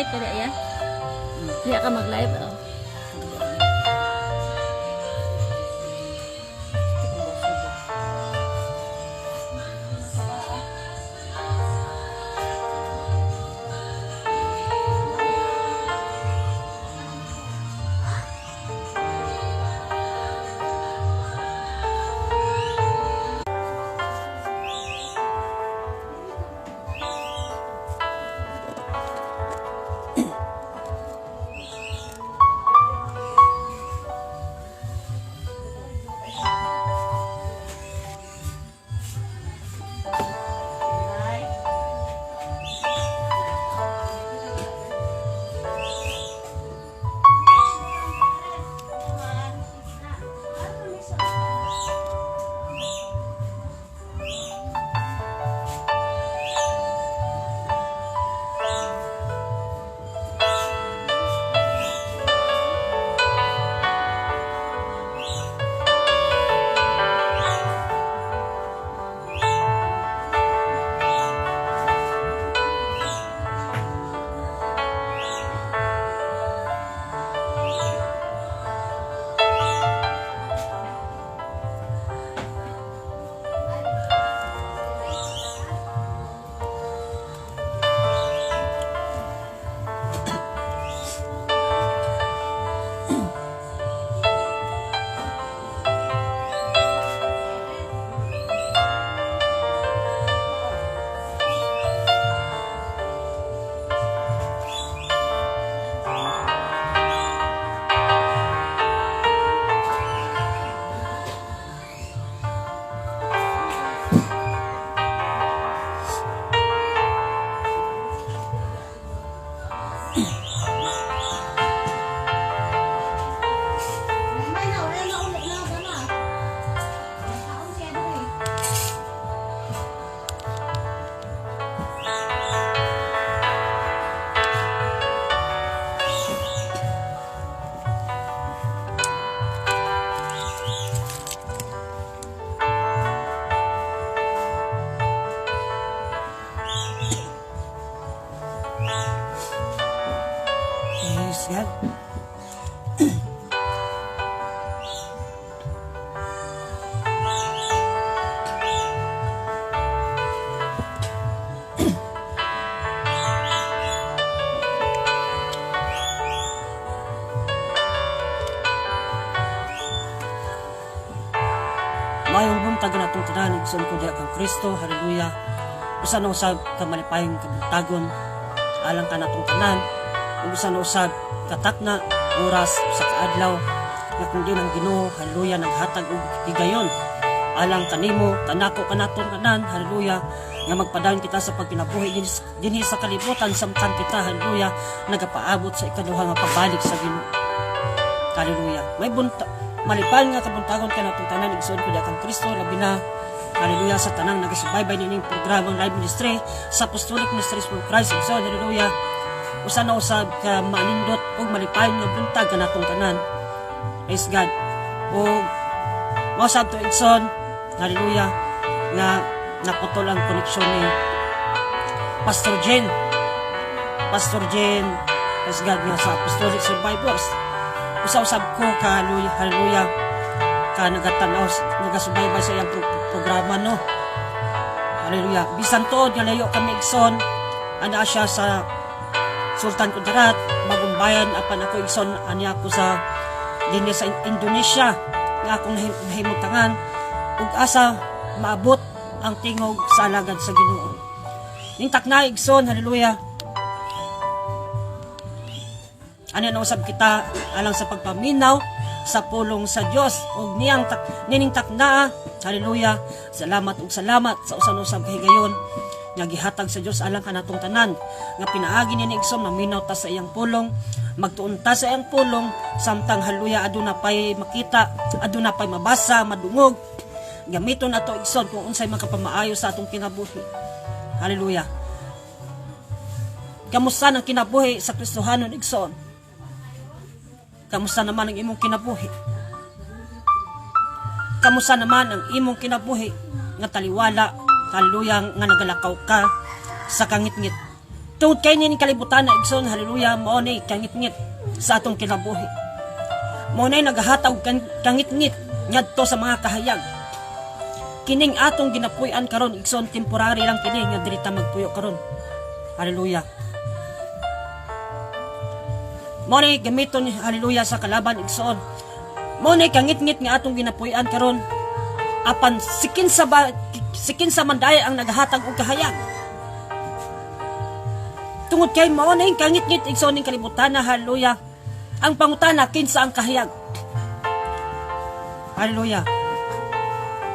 Mag-live ka ya? Diya ka mag-live, oh. Praise God. Maayong buntag natong tanan, igsoon ko diha kang Kristo. Hallelujah. Usa na usab ka malipayong kabuntagon alang kanatong tanan ug usa na usab katakna oras sa kaadlaw nga kung din ang Ginoo, hallelujah, naghatag og higayon alang kanimo, kanako, kanaton tanan, hallelujah, nga magpadayon kita sa pagkinabuhi dinhi sa kalibutan samtang kita, hallelujah, nagapaabot sa ikaduha nga pagbalik sa Ginoo. Hallelujah. May bunta malipayon nga kabuntagon kanatong tanan, igsoon ko kang Kristo, labi na, hallelujah, sa tanang nagasubaybay nining programang live ministry sa Apostolic Ministries for Christ, igsoon. Hallelujah. Usa na usab ka manindot ug malipayon nga buntag kanatong tanan. Praise God. Ug mao sab to, igsoon, hallelujah, nga naputol ang koneksyon ni Pastor Jen. Pastor Jen, praise God, nga sa Apostolic Survivors. Usa-usab ko ka, hallelujah, hallelujah, ka nagatanaw, nagasubaybay sa iyang programa, no. Hallelujah. Bisan tuod nga layo kami, igsoon, ana siya sa Sultan Kudarat, Bagong Bayan, apan ako, igsoon, aniya ako sa dinhi sa Indonesia nga akong nahimutangan ug asa maabot ang tingog sa alagad sa Ginoo. Ning takna, igsoon, hallelujah. Ano na usab kita alang sa pagpaminaw sa pulong sa Dios ug niyang nining takna, hallelujah. Salamat ug salamat sa usan usab kahigayon nga gihatag sa Dios alang kanatong tanan nga pinaagi ni igsoon maminaw ta sa iyang pulong, magtuon ta sa iyang pulong samtang, hallelujah, aduna pay makita, aduna pay mabasa, madungog. Gamiton nato, igsoon, kung unsay makapamaayo sa atong kinabuhi. Hallelujah. Kamusta ang kinabuhi sa Kristohanon, igsoon? Kamusta naman ang imong kinabuhi? Kamusta naman ang imong kinabuhi nga taliwala, hallelujah, nga nagalakaw ka sa kangitngit? Tungod kay ning kalibutan na, igsoon, hallelujah, mao ni kangitngit sa atong kinabuhi. Mao nay nagahatag kangitngit ngadto sa mga kahayag. Kining atong ginapuy-an karon, igsoon, temporary lang kini nga diri ta magpuyo karon. Hallelujah. Mao ni gamiton, hallelujah, sa kalaban, igsoon. Mao ni kangitngit nga atong ginapuy-an karon. Apan sikin sa man diay ang nagahatag og kahayag? Tungod kay mao na yung kangitngit, igsoon, ning kalibutan na, hallelujah. Ang pangutana, kinsa ang kahayag? Hallelujah.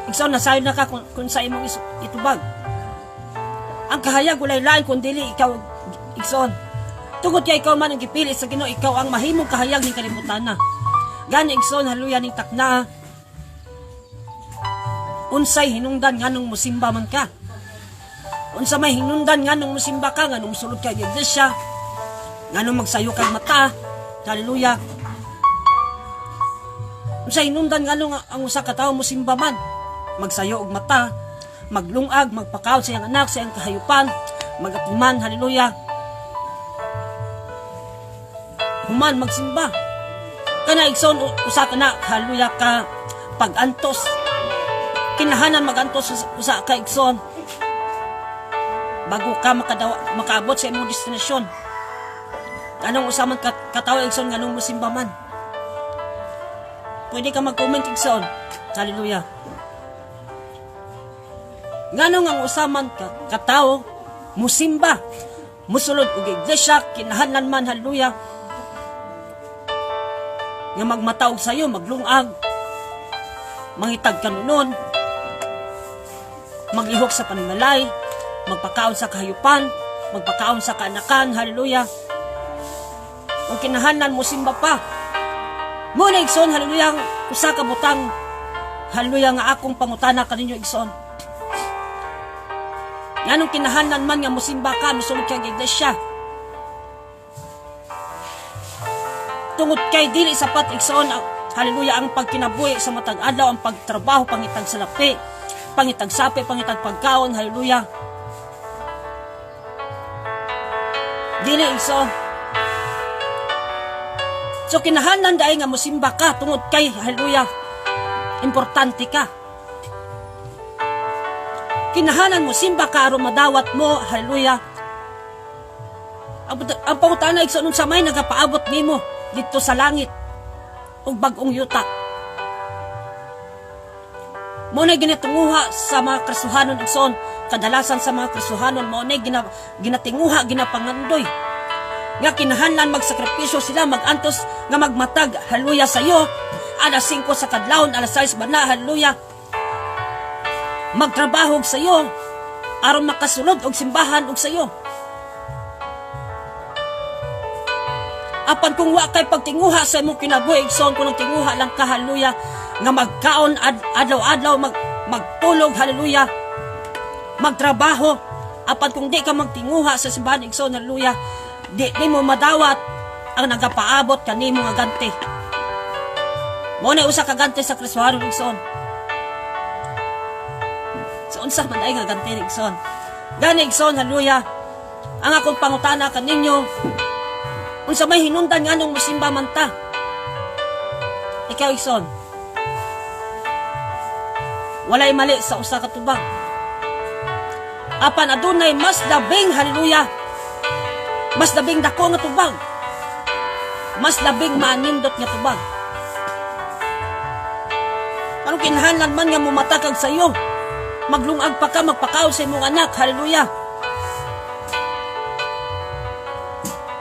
Igsoon, nasayon na ka kung sa imong itubag. Ang kahayag walay lain kun dili ikaw, igsoon. Tungod kay ikaw man ang gipili sa Ginoo, ikaw ang mahimong kahayag ning kalibutan na. Gani, igsoon, hallelujah, ning takna, unsay hinungdan nganong musimba man ka? Unsa may hinungdan nganong musimba ka, nganong musulod ka iglesia, nganong magsayo kag mata? Hallelujah. Unsa hinungdan nganong ang usa ka tawo musimba man, magsayo og mata, maglungag, magpakaon sa iyang anak, sa iyang kahayupan, magapiman, hallelujah. Human magsimba. Kana, igsoon, usa ka na, hallelujah, ka pagantos. Kinahanglan magantos usa ka, igsoon, bago ka makaabot sa imong destinasyon. Anong usa man katawo, igsoon, nganong musimba man? Pwede ka mag-comment, igsoon. Hallelujah. Nganong ang usa man katawo musimba, musulod og iglesia, kinahanglan man, hallelujah, nga magmata og sayo, maglungag, mangitag kanunon, maglihok sa panimalay, magpakaon sa kahayupan, magpakaon sa kaanakan, hallelujah. Ug kinahanglan musimba pa. Mao na, igsoon, hallelujah, ang usa ka butang, hallelujah, nga akong pangutana kaninyo, igsoon. Nganong kinahanglan man nga musimba ka, musulod ka iglesia? Tungod kay dili sapat, igsoon, hallelujah, ang pagkinabuhi sa matag adlaw, ang pagtrabaho, pangitag salapi, pangitag sapi, pangitag pagkaon, hallelujah. Dili, igsoon. So kinahanglan diay nga musimba ka tungod kay, hallelujah, importante ka. Kinahanglan mo simba ka aron madawat mo, hallelujah. Ang pangutana, igsoon, unsa may nagapaabot nimo didto sa langit ug bag-ong yuta? Mao na ginatinguha sa mga Kristohanon, igsoon, kadalasan sa mga Kristohanon mao na ginatinguha, ginapangandoy nga kinahanglan magsakripisyo sila, magantos nga magmatag, hallelujah, sayo alas 5 sa kadlawon, alas 6 ba na, hallelujah, magtrabaho sayo aron makasulod og simbahan og sayo. Apan kung wa kay pagtinguha sa imong kinabuhi, igsoon, kung tinguha lang ka, hallelujah, nga magkaon adlaw-adlaw, magtulog, hallelujah, magtrabaho, apan kung di ka magtinguha sa simbahan, igsoon, hallelujah, di nimo madawat ang nagapaabot kanimo nga ganti. Mao na usa ka ganti sa Kristohanon, igsoon. Sa unsa man ay nga ganti, igsoon? Gani, igsoon, hallelujah, ang akong pangutana kaninyo, unsa may hinungdan nganong musimba man ta? Ikaw, igsoon. Walay mali sa usa ka tubag. Apan adunay mas labing, hallelujah, mas labing dako nga tubag. Mas labing maanindot nga tubag. Anong kinahanglan man nga mumata kag sayo? Maglungag pa ka, magpakaon sa imong anak, hallelujah.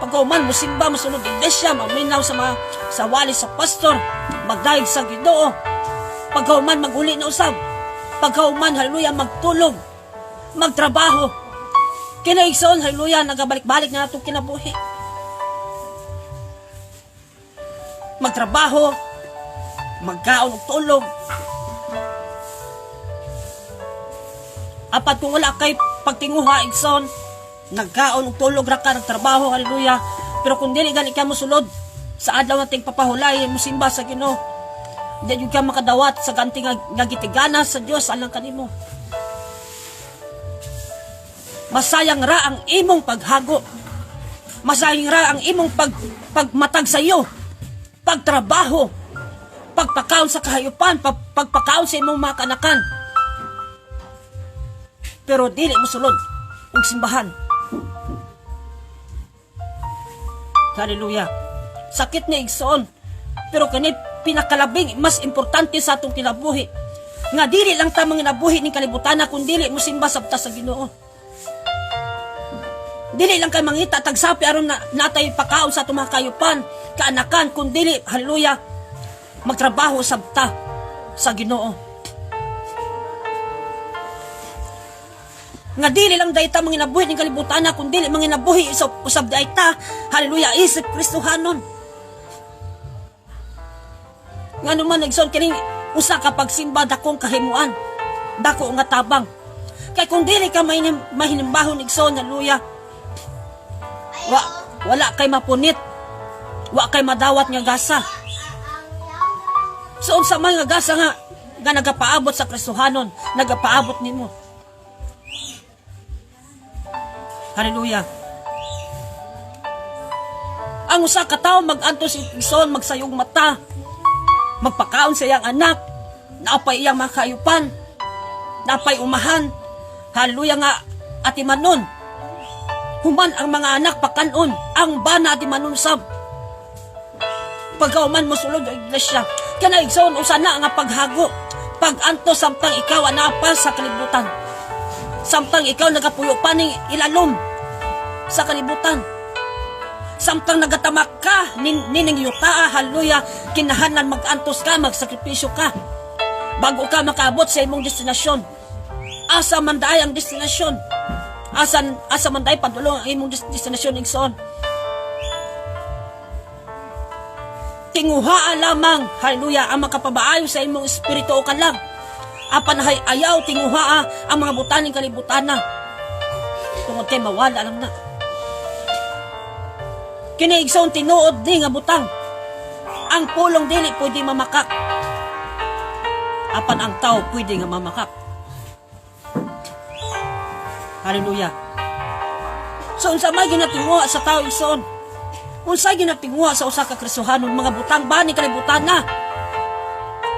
Pagkauman, musimba, musulod iglesia, maminaw sa mga sa wali sa pastor, magdayeg sa Ginoo. Pagkauman, maguli na usab. Pagkauman, hallelujah, magtulog, magtrabaho. Kina, igsoon, hallelujah, nagabalik-balik na natong kinabuhi. Magtrabaho, magkaon og tulog. Apat kung wala kay pagtinguha, igsoon, nagkaon og tulog ra ka, nagtrabaho, hallelujah. Pero kung dili gani ka mosulod sa adlaw nga tingpapahulay, mosimba sa Ginoo, di jud ka makadawat sa ganti nga gitigana sa Dios alang kanimo. Masayang ra ang imong paghago. Masayang ra ang imong pagmatag sa iyo. Pagtrabaho. Pagpakaon sa kahayupan, pagpakaon sa imong mga kanakan. Pero dili mo sulod og simbahan. Hallelujah. Sakit ni, igsoon. Pero kani pinakalabing mas importante sa atong kinabuhi. Nga dili lang ta manginabuhi ning kalibutan kun dili mo simba sabta sa Ginoo. Dili lang kay mangita tagsapi aron na natay pakaon sa atong mga kayupan, kaanakan, kun dili, hallelujah, magtrabaho sabta sa Ginoo. Nga dili lang dayta manginabuhi ning kalibutan kun dili manginabuhi usab dayta, hallelujah, isip Kristohanon. Ngano man, igsoon, kining usa ka pagsimba dakong kahimuan, dako nga tabang. Kay kung dili ka mahinimbahon, igsoon, hallelujah, wala kay mapunit, wa kay madawat nga gasa. So unsa man nga gasa nga nagapaabot sa Kristohanon, nagapaabot nimo. Hallelujah. Ang usa ka tawo mag-antos, igsoon, magsayog mata, magpakaon sa iyang anak, naapay iyang makayupan, naapay umahan. Hallelujah, nga atimanon. Human ang mga anak pakanon, ang bana atimanon sab. Pagkauman mo sulod ang iglesia, kana, igsoon, usa na nga paghago, pag-antos samtang ikaw anapa sa kalibutan. Samtang ikaw nagapuyo pa ning ilalom sa kalibutan. Samtang nagatamak ka nining yutaa, hallelujah, kinahanglan mag-antos ka, magsakripisyo ka bago ka makaabot sa imong destinasyon. Asa man daay ang destinasyon? Asa man daay padulong ang imong destinasyon, igsoon? Tinguhaa lamang, hallelujah, ang makapabaayo sa imong espiritu o kalag. Apan hay ayaw tinguhaa ang mga butaning kalibutan na. Tungod kay mawala lang na. Kini, igsoon, tinuod ni nga butang. Ang pulong dili pwede mamakak. Apan ang tao pwede nga mamakak. Hallelujah. So unsa may ginatinguha sa tao, igsoon? Unsay ginatinguha sa usa ka Kristohanon? Mga butang ba ni kalibutan na?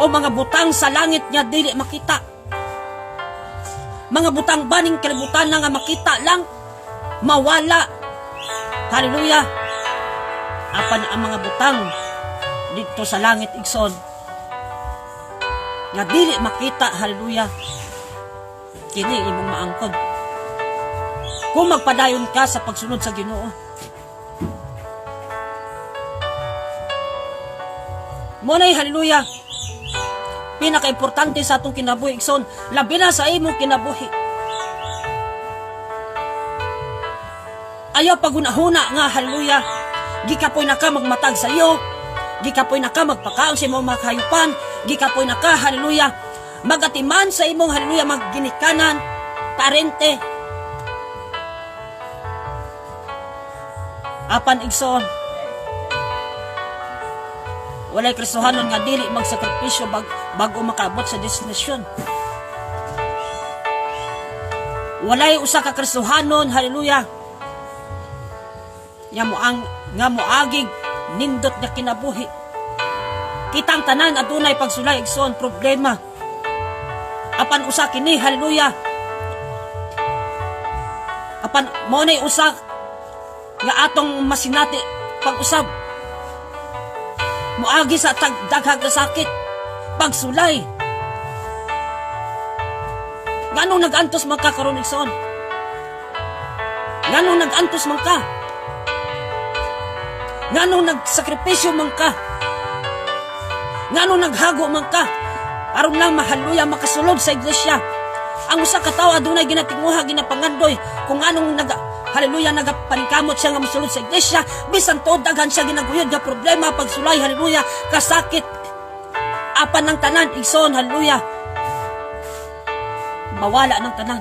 O mga butang sa langit nga dili makita? Mga butang ba ning kalibutan na nga makita lang, mawala? Hallelujah. Apan ang mga butang dito sa langit, igsoon, nga dili makita, hallelujah, kini imong maangkon kung magpadayon ka sa pagsunod sa Ginoo. Mo nay, hallelujah, pinakaimportante sa atong kinabuhi, igsoon, labi na sa imong kinabuhi. Ayaw pagunahuna nga, hallelujah, gikapoy na ka magmatag sa iyo, gikapoy na ka magpakaon sa imong mga kahayupan, gikapoy na ka, hallelujah, magatiman sa imong, hallelujah, magginikanan, parente. Apan, igsoon, walay Kristohanon nga dili magsakripisyo bago makaabot sa destinasyon. Walay usa ka Kristohanon, hallelujah, nga moagig nindot nga kinabuhi. Kitang tanan adunay pagsulay, igsoon, problema. Apan usa kini, hallelujah. Apan mao nay usa nga atong masinati pag-usab. Moagi sa daghang sakit, pagsulay. Nganong nag-antos man ka karon, igsoon? Nganong nag-antos man ka? Nganong nagsakripisyo man ka? Nganong naghago man ka? Aron lang mahaluya makasulod sa iglesia. Ang usa ka tawo adunay ginatinguha, ginapangandoy kung anong naga, hallelujah, nagapaningkamot siya nga mosulod sa iglesia, bisan tuod daghan siya ginaguyod nga problema, pagsulay, hallelujah, kasakit. Apan ng tanan, igsoon, hallelujah, mawala ng tanan.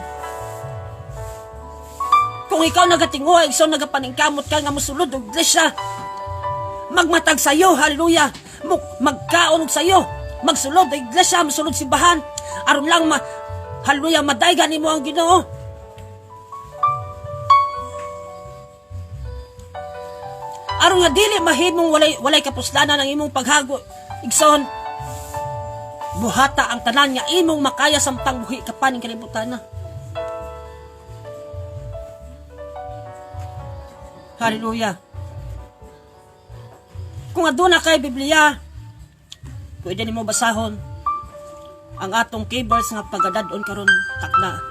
Kung ikaw nagatinguha, igsoon, nagapaningkamot ka nga mosulod og iglesia, magmatag sayo, hallelujah, magkaon og sayo, magsulod og iglesia, mosulod simbahan, aron lang hallelujah, madaygan nimo ang Ginoo. Aron nga dili mahimong walay kapuslanan ang imong paghago, igsoon, buhata ang tanan nga imong makaya samtang buhi ka pa ning kalibutan na. Hallelujah. Kung aduna kay Biblia, pwede nimo basahon ang atong keyboards nga pagadadon karon takna.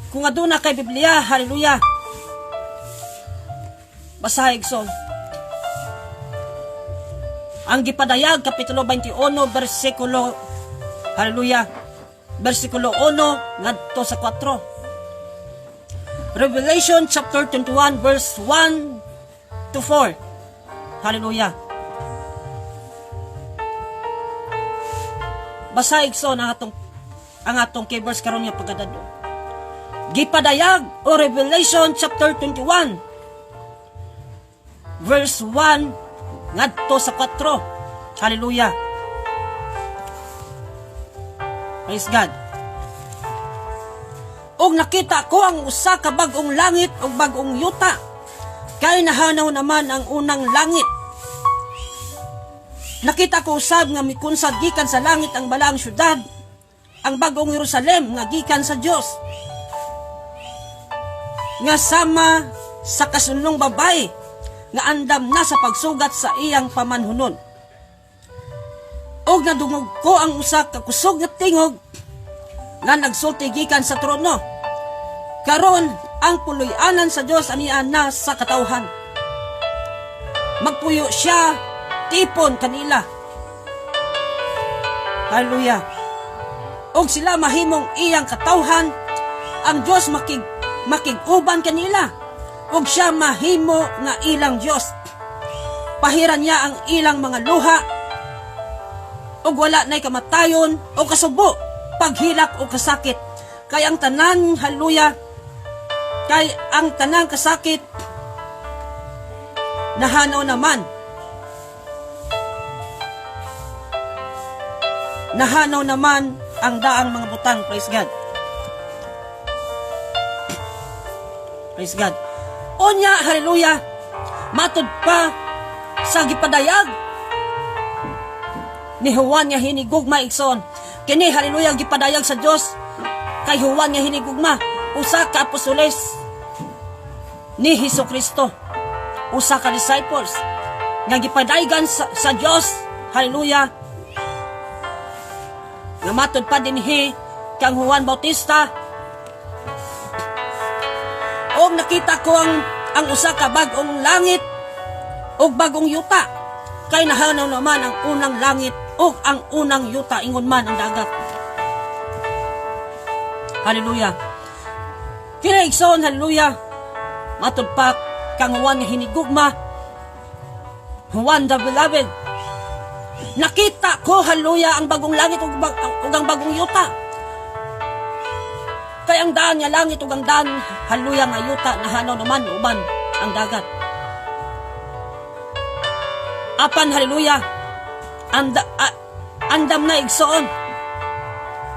Kung aduna kay Biblia, hallelujah. Basahin, igsoon. Ang gipadayag kapitulo 21 bersikulo, hallelujah, bersikulo 1 ngadto sa 4. Revelation chapter 21 verse 1 to 4. Hallelujah. Basahin, igsoon, ang atong key verse karon nga pagadado. Gipadayag o Revelation chapter 21 verse 1 ngadto sa 4. Hallelujah. Praise God. Og nakita ko ang usa ka bag-ong langit ug bag-ong yuta. Kay nahanaw naman ang unang langit. Nakita ko usab nga mikunsad gikan sa langit ang balaang syudad, ang bag-ong Jerusalem nga gikan sa Dios, nga sama sa kasunlong babae nga andam na sa pagsugat sa iyang pamanhunon. Og nadungog ko ang usa ka kusog nga tingog nga nagsulti gikan sa trono: "Karon ang puloy-anan sa Dios ania na sa katawhan. Magpuyo siya tipon kanila." Hallelujah. Og sila mahimong iyang katawhan, ang Dios makig-uban kanila, ug siya mahimo nga ilang Dios. Pahiran niya ang ilang mga luha, ug wala na'y kamatayon o kasubo, paghilak o kasakit. Kay ang tanan, hallelujah, kay ang tanang kasakit nahanaw naman. Nahanaw naman ang daang mga butang. Praise God. Praise God. Unya, hallelujah, matud pa sa gipadayag ni Juan nga hinigugma, igsoon. Kini, hallelujah, gipadayag sa Dios kay Juan nga hinigugma, usa ka apostoles ni Hesus Kristo, usa ka disciples nga gipadaygan sa Dios, hallelujah, nga matud pa dinhi kang Juan Bautista. Og nakita ko ang usa ka bag-ong langit ug bag-ong yuta, kay nahanaw naman ang unang langit ug ang unang yuta, ingon man ang dagat. Hallelujah. Kini, igsoon, hallelujah, matud pa kang Juan nga hinigugma, Juan the Beloved. Nakita ko, hallelujah, ang bagong langit ug ang bagong yuta. Kay ang daan nga langit ug ang daan, hallelujah, nga yuta nahanaw naman uban ang dagat. Apan, hallelujah, andam na, igsoon,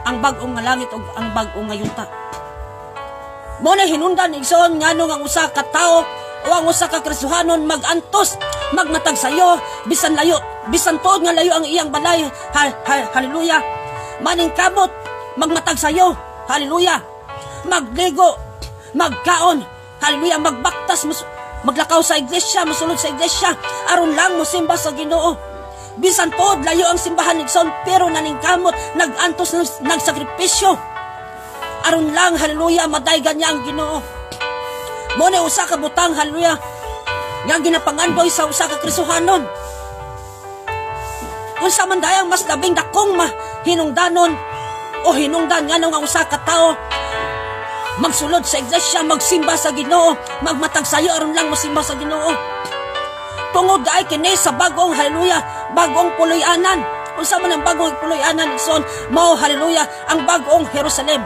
ang bag-ong nga langit ug ang bag-ong nga yuta. Mo na hinundan, igsoon, ngano ang usa ka tawo o ang usa ka Kristohanon magantos, magmatag sayo, bisan layo, bisan tuod nga layo ang iyang balay, hallelujah. Maning kamot, magmatag sayo, hallelujah. Magligo, magkaon, hallelujah, magbaktas, maglakaw sa iglesia, mosulod sa iglesia, aron lang mosimba sa Ginoo. Bisan tuod layo ang simbahan, igsoon, pero naningkamot, nagantos, nagsakripisyo. Aron lang, hallelujah, madaygan niya ang Ginoo. Mo na usa ka butang, hallelujah, nga ginapangandoy sa usa ka Kristohanon. Unsa man dayang mas labing dakong mahinungdanon o hinungdan nga usa ka tawo magsulod sa iglesia, magsimba sa Ginoo, magmatag sayo aron lang mosimba sa Ginoo? Tungod ay kini sa bagong, hallelujah, bagong puloy-anan. Unsa man ang bagong puloy-anan, igsoon? Mao, hallelujah, ang bagong Jerusalem.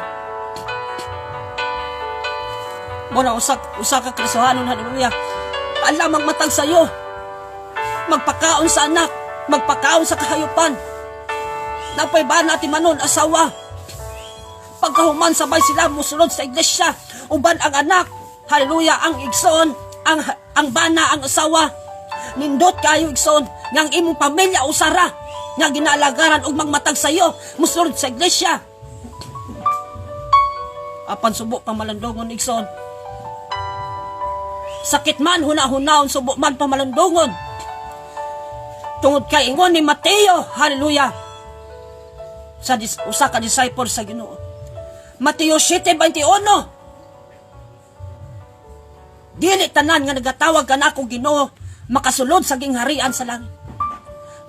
Mo na usa ka Kristohanon, hallelujah, alam ang matag sayo, magpakaon sa anak, magpakaon sa kahayupan. Napay ba natin manon asawa? Pag Pagkahuman sabay sila musulod sa iglesia. Uban ang anak, hallelujah, ang igsoon, ang bana, ang asawa. Nindot kayo, igsoon, nga ang imong pamilya usara nga ginaalagaran og magmatag sayo musulod sa iglesia. Apan subo pamalandungon, igsoon. Sakit man huna-hunaon, subo man pamalandungon. Tungod kay ingon ni Mateo, hallelujah, sa usa ka disciple sa Ginoo. Mateo 7:21. Dili tanan nga nagatawag kanako Ginoo makasulod sa gingharian sa langit.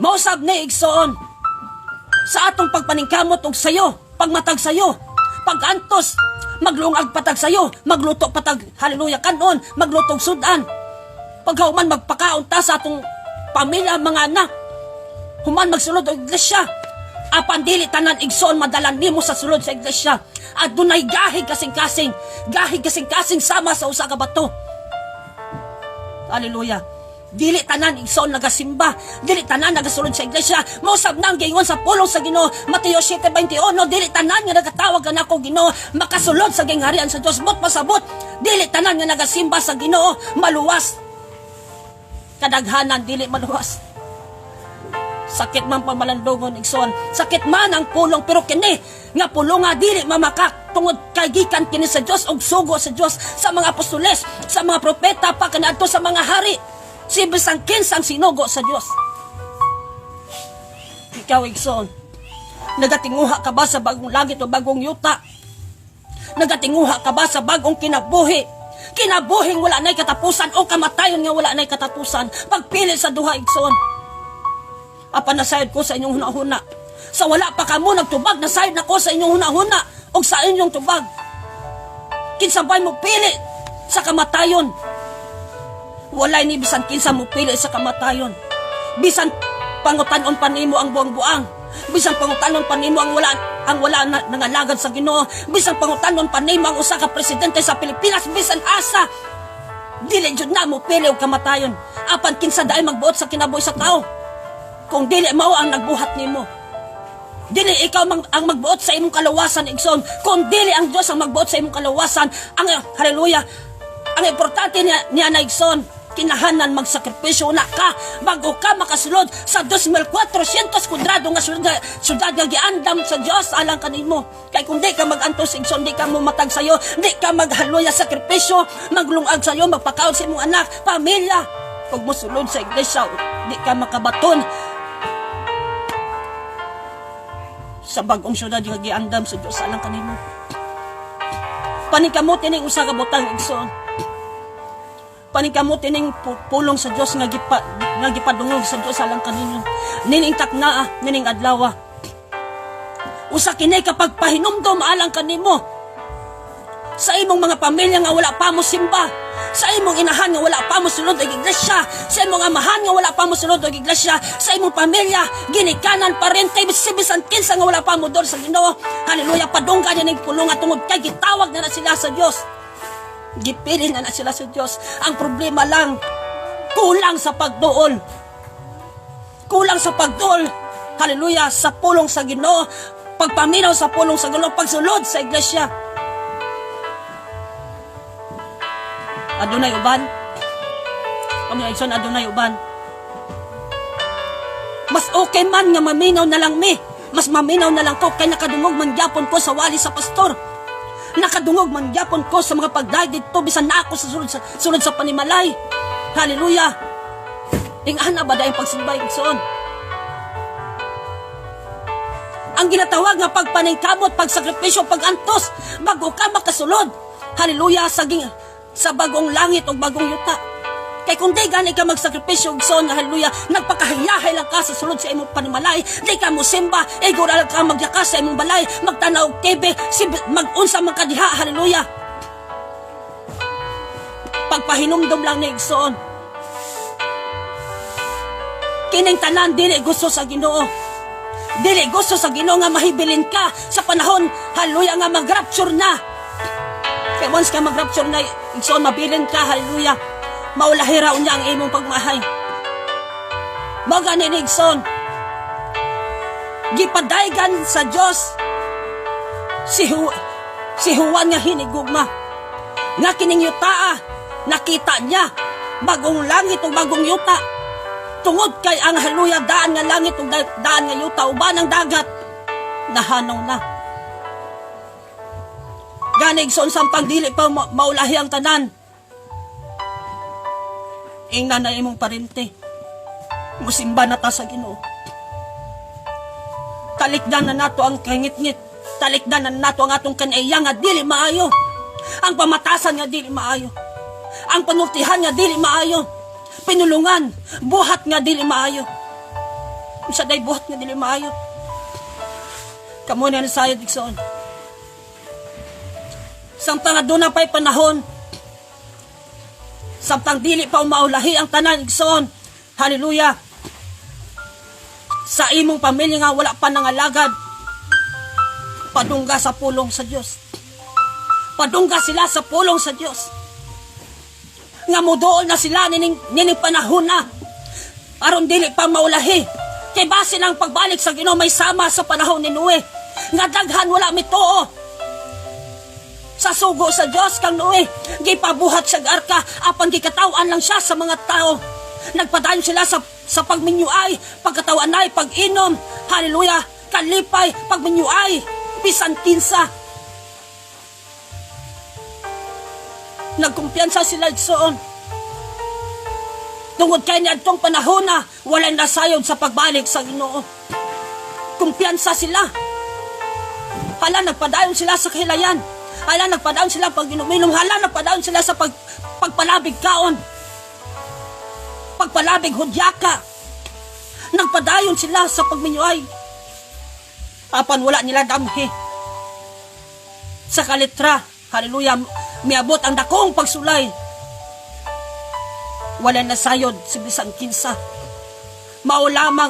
Mausab ni, igsoon, sa atong pagpaningkamot og sayo, pagmatag sayo, pagantos, maglungag patag sayo, magluto patag, hallelujah, kanon, maglutog sudan. Paghuman magpakaon ta sa atong pamilya, mga anak. Human magsulod og iglesia. Apan dili tanan, igsoon, madala nimo sa sulod sa iglesia. At dunay gahig kasing-kasing, gahig kasing-kasing sama sa usa ka bato. Hallelujah. Dili tanan, igsoon, nagasimba, dili tanan nagasulod sa iglesia. Mausab nang giingon sa pulong sa Ginoo, Mateo 7:21, dili tanan nga nagatawag kanako Ginoo makasulod sa gingharian sa Dios. But pasabot, dili tanan nga nagasimba sa Ginoo maluwas. Kadaghanan dili maluwas. Sakit man pamalandungon, igsoon. Sakit man ang pulong, pero kini nga pulong nga dili mamakak tungod kay gikan kini sa Dios og sugo sa Dios sa mga apostoles, sa mga propeta pa kaniadto sa mga hari. Si bisan kinsang sinugo sa Dios. Ikaw, igsoon, nagatinguha ka ba sa bagong langit o bagong yuta? Nagatinguha ka ba sa bagong kinabuhi? Kinabuhing wala na'y katapusan o kamatayon nga wala na'y katapusan? Pagpili sa duha, igsoon. Apan nasayod ko sa inyong hunahuna. Sa wala pa kamo nagtubag, nasayod na ko sa inyong hunahuna o sa inyong tubag. Kinsa bay mo pili sa kamatayon? Walay ni bisan kinsa mo pili sa kamatayon. Bisan pangutanon pa nimo ang buang-buang. Bisan pangutanon pa nimo ang wala na, nangalagad sa Ginoo. Bisan pangutanon pa nimo ang usa ka presidente sa Pilipinas, bisan asa. Dili jud na mo pili og kamatayon. Apan kinsa diay magbuot sa kinabuhi sa tao kung dili mao ang nagbuhat nimo? Dili ikaw ang magbuot sa imong kalawasan, igsoon. Kung dili ang Dios ang magbuot sa imong kalawasan, ang hallelujah, ang importante niya na, igsoon, kinahanglan magsakripisyo na ka bago ka makasulod sa 2,400 kwadrado nga syudad, syudad nga giandam sa Dios alang kanimo. Kay kung di ka magantos, igsoon, di ka mumatag sayo, di ka maghaloya sakripisyo, maglungag sayo, magpakaon sa imong anak, pamilya. Pag mosulod sa iglesia, di ka makabaton sa bagong syudad nga giandam sa Dios alang kanimo. Paningkamot ining usa ka butang, igsoon. Paningkamot ining pulong sa Dios nga gipadungog sa Dios alang kaninyo. Nining taknaa, nining adlaw. Usa kini kapag pahinumdom alang kanimo. Sa imong mga pamilya nga wala pa mo simba, sa imong inahan nga wala pa mo sulod og iglesia, sa imong amahan nga wala pa mo sulod og iglesia, sa imong pamilya, ginikanan, parente, bisan kinsa nga wala pa mo dol sa Ginoo. Hallelujah, padunggan niya ning pulong tungod kay gitawag na na sila sa Dios. Gipili na na sila sa Dios. Ang problema lang, kulang sa pagduol. Kulang sa pagduol. Hallelujah, sa pulong sa Ginoo, pagpaminaw sa pulong sa Ginoo, pagsulod sa iglesia. Adunay uban. Kami, igsoon, adunay uban. Mas okay man nga maminaw na lang mi. Mas maminaw na lang ko kay nakadungog man gyapon ko sa wali sa pastor. Nakadungog man gyapon ko sa mga pagdayeg didto bisan na ako sa sulod sa panimalay. Hallelujah. Ingana ba dayong pagsimbay, igsoon? Ang ginatawag nga pagpaningkamot, pagsakripisyo, pagantos bago ka makasulod, hallelujah, sa bagong langit o bagong yuta. Kay kung di gani ka magsakripisyo, igsoon, hallelujah, nagpakahiyahay lang ka sa sulod sa imong panimalay, di ka mosimba, igor lang ka magyaka sa imong balay, magtanaw og TV, mag-unsa man ka diha, hallelujah. Pagpahinumdom lang ni, igsoon. Kining tanan dili gusto sa Ginoo. Dili gusto sa Ginoo nga mahibilin ka sa panahon, hallelujah, nga mag-rapture na. Kay once ka mag-rapture na, igsoon, mabilin ka, hallelujah. Maulahira unya ang imong pagmahay. Magani ni, igsoon. Gipadaygan sa Dios si Si Juan nga hinigugma nga kining yutaa nakita niya bagong langit ug bagong yuta, tungod kay ang, hallelujah, daan nga langit ug daan nga yuta uban ang dagat nahanaw na. Gani, igsoon, samtang dili pa maulahi ang tanan, ingna na imong parente, musimba na ta sa Ginoo. Talikdan na nato ang kangitngit, talikdan na nato ang atong kanaya nga dili maayo, ang pamatasan nga dili maayo, ang panultihan nga dili maayo, pinulungan, buhat nga dili maayo. Unsa day buhat nga dili maayo? Kamo na nasayod, igsoon. Samtang aduna pa'y panahon, samtang dili pa maulahi ang tanan, igsoon, hallelujah, sa imong pamilya nga wala pa nangalagad, padungga sa pulong sa Dios. Padungga sila sa pulong sa Dios. Nga muduol na sila nining panahon na. Aron dili pa maulahi. Kay basin ang pagbalik sa Ginoo may sama sa panahon ni Noe. Nga daghan wala mituo sa sugo sa Dios kang Noe. Gipabuhat siya arka, apan gikatawan lang siya sa mga tao. Nagpadayon sila sa pagminyuay, pagkatawanay, pag-inom, hallelujah, kalipay, pagminyuay, bisan kinsa. Nagkumpiyansa sila, igsoon. Tungod kay niadtong panahon na walay nasayod sa pagbalik sa Ginoo. Kumpiyansa sila. Hala, nagpadayon sila sa kahilayan. Hala, nagpadayon sila pag inuminom. Hala, nagpadayon sila sa pagpalabig kaon. Pagpalabig hudyaka. Nagpadayon sila sa pagminyuay. Apan wala nila damhi. Sa kalitra, hallelujah, miabot ang dakong pagsulay. Wala nasayod si bisan kinsa. Mao lamang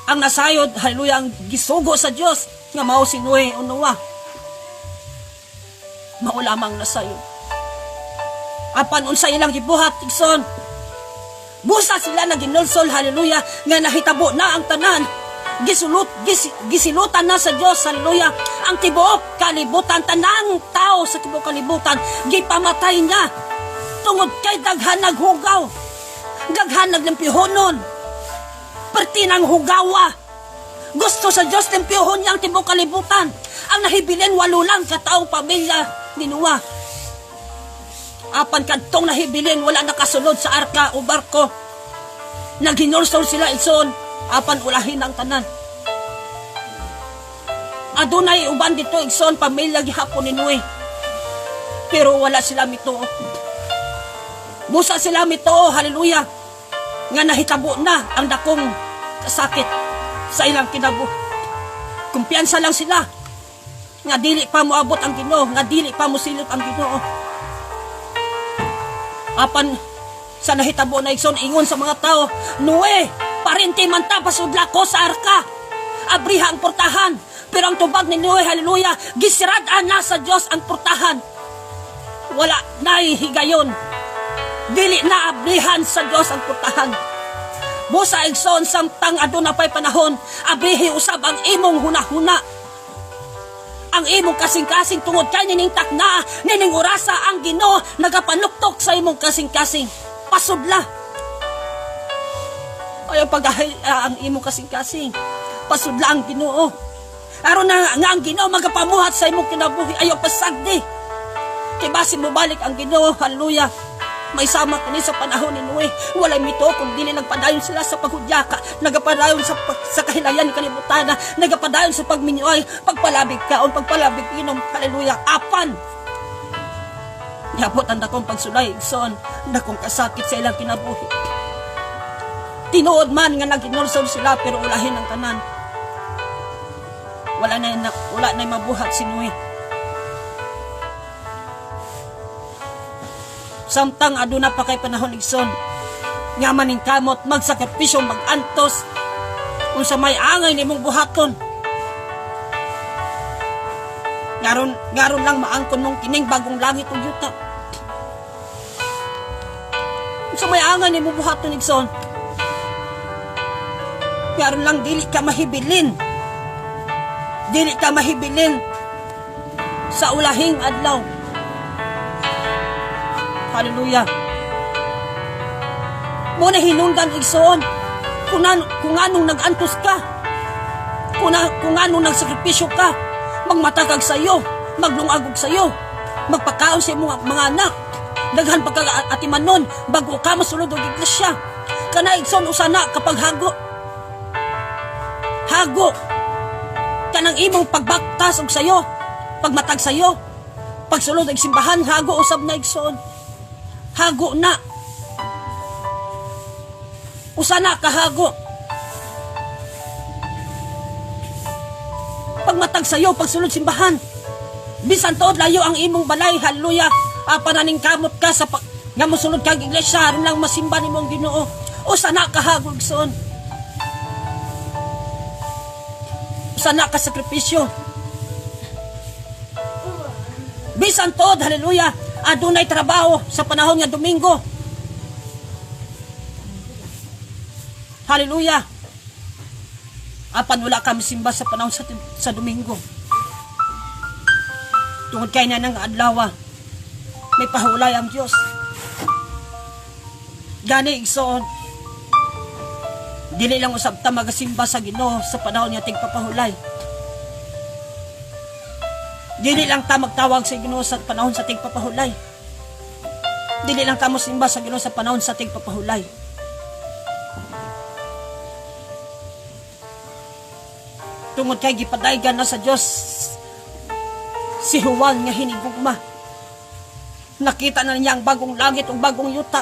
ang nasayod, hallelujah, ang gisugo sa Dios nga mao si Noe o Noah. Mao lamang nasayod. Apan unsa ilang gibuhat, igsoon? Busa sila naginulsol, hallelujah, nga nahitabo na ang tanan. Gisilutan na sa Dios, hallelujah, ang tibuok kalibutan, tanang tao sa tibuok kalibutan, gipamatay niya. Tungod kay daghan naghugaw, daghan naglimpyohonon, perti ng hugawa. Gusto sa Dios limpyohon niya ang tibuok kalibutan. Ang nahibilin, 8 lang kataong pamilya ni Noah. Apan kadtong nahibilin, wala nakasulod sa arka o barko. Naghinursol sila, igsoon, apan ulahin ang tanan. Adunay uban dito, igsoon, pamilya gihapon ni Noe. Pero wala sila mituo. Busa sila mituo, hallelujah, nga nahitabo na ang dakong kasakit sa ilang kinabuhi. Kumpiyansa lang sila nga dili pa moabot ang Ginoo, nga dili pa mosilot ang Ginoo. Apan sa nahitabo na, igsoon, ingon sa mga tao, "Noe, parinti man ta, pasudla ko sa arka. Abriha ang portahan." Pero ang tubag ni Noe, hallelujah, gisirad-an na sa Dios ang portahan. Wala na higayon. Dili na abrihan sa Dios ang portahan. Busa, igsoon, samtang aduna pa'y panahon, abrihi usab ang imong hunahuna, ang imong kasing-kasing, tungod kay nining takna, nining orasa, ang Ginoo nagapanuktok sa imong kasing-kasing. Pasudla. Ayaw pagahi ang imong kasing-kasing. Pasudla ang Ginoo. Aron na nga ang Ginoo magapamuhat sa imong kinabuhi, ayaw pasagdi. Kay basin mobalik ang Ginoo, hallelujah, may sama kini sa panahon ni Noe. Walay mituo kung dili nagpadayon sila sa paghudyaka, nagapadayon sa kahilayan ni kalibutan, nagapadayon sa pagminyuay, pagpalabig kaon, pagpalabig inom, hallelujah. Apan niabot ang dakong pagsulay, igsoon, dakong kasakit sa ilang kinabuhi. Tinuod man nga naginulsol sila, pero ulahin ang tanan. Wala na mabuhat si Noe. Samtang aduna pa kay panahon, igsoon, nga maning kamot, magsakripisyo, magantos, unsa may angay nimong buhaton. Ngaron lang maangkon mong kining bagong langit ug yuta. Unsa may angay nimong buhaton, igsoon? Ngaron lang dili ka mahibilin. Dili ka mahibilin Sa ulahing adlaw. Hallelujah. Mo na hinungdan, igsoon, kung anong nag-antos ka, kung anong nagsakripisyo ka, magmatakag sa iyo, maglungagog sa iyo, magpakaon sa imong mga anak, daghan pa kag atimanon bago ka masulod og iglesia. Kana, igsoon, usa na kapag hago. Hago kanang imong pagbaktas og sayo, pagmatag sayo, pagsulod og simbahan, hago usab na, igsoon. Hago na. Usa na kahago. Pagmatag sayo, pagsulod simbahan. Bisan tuod layo ang imong balay, hallelujah. Pananing kamot ka sa nga mosulod kag iglesia aron lang masimba nimo ang Ginoo. Usa na kahago, igsoon. Usa na ka sakripisyo. Bisan tuod, hallelujah, adunay trabaho sa panahon nga Domingo. Hallelujah. Apan wala kami simba sa panahon sa Domingo. Tungod kay na ng adlaw, may pahulay ang Dios. Gani, igsoon, dili lang usab ta magasimba sa Ginoo sa panahon nga tigpapahulay. Dili lang ta magtawag sa Ginoo sa panahon sa tigpapahulay. Dili lang ta mosimba sa Ginoo sa panahon sa tigpapahulay. Tungod kay gipadaygan na sa Dios si Juan nga hinigugma. Nakita na niya ang bagong langit ug bagong yuta.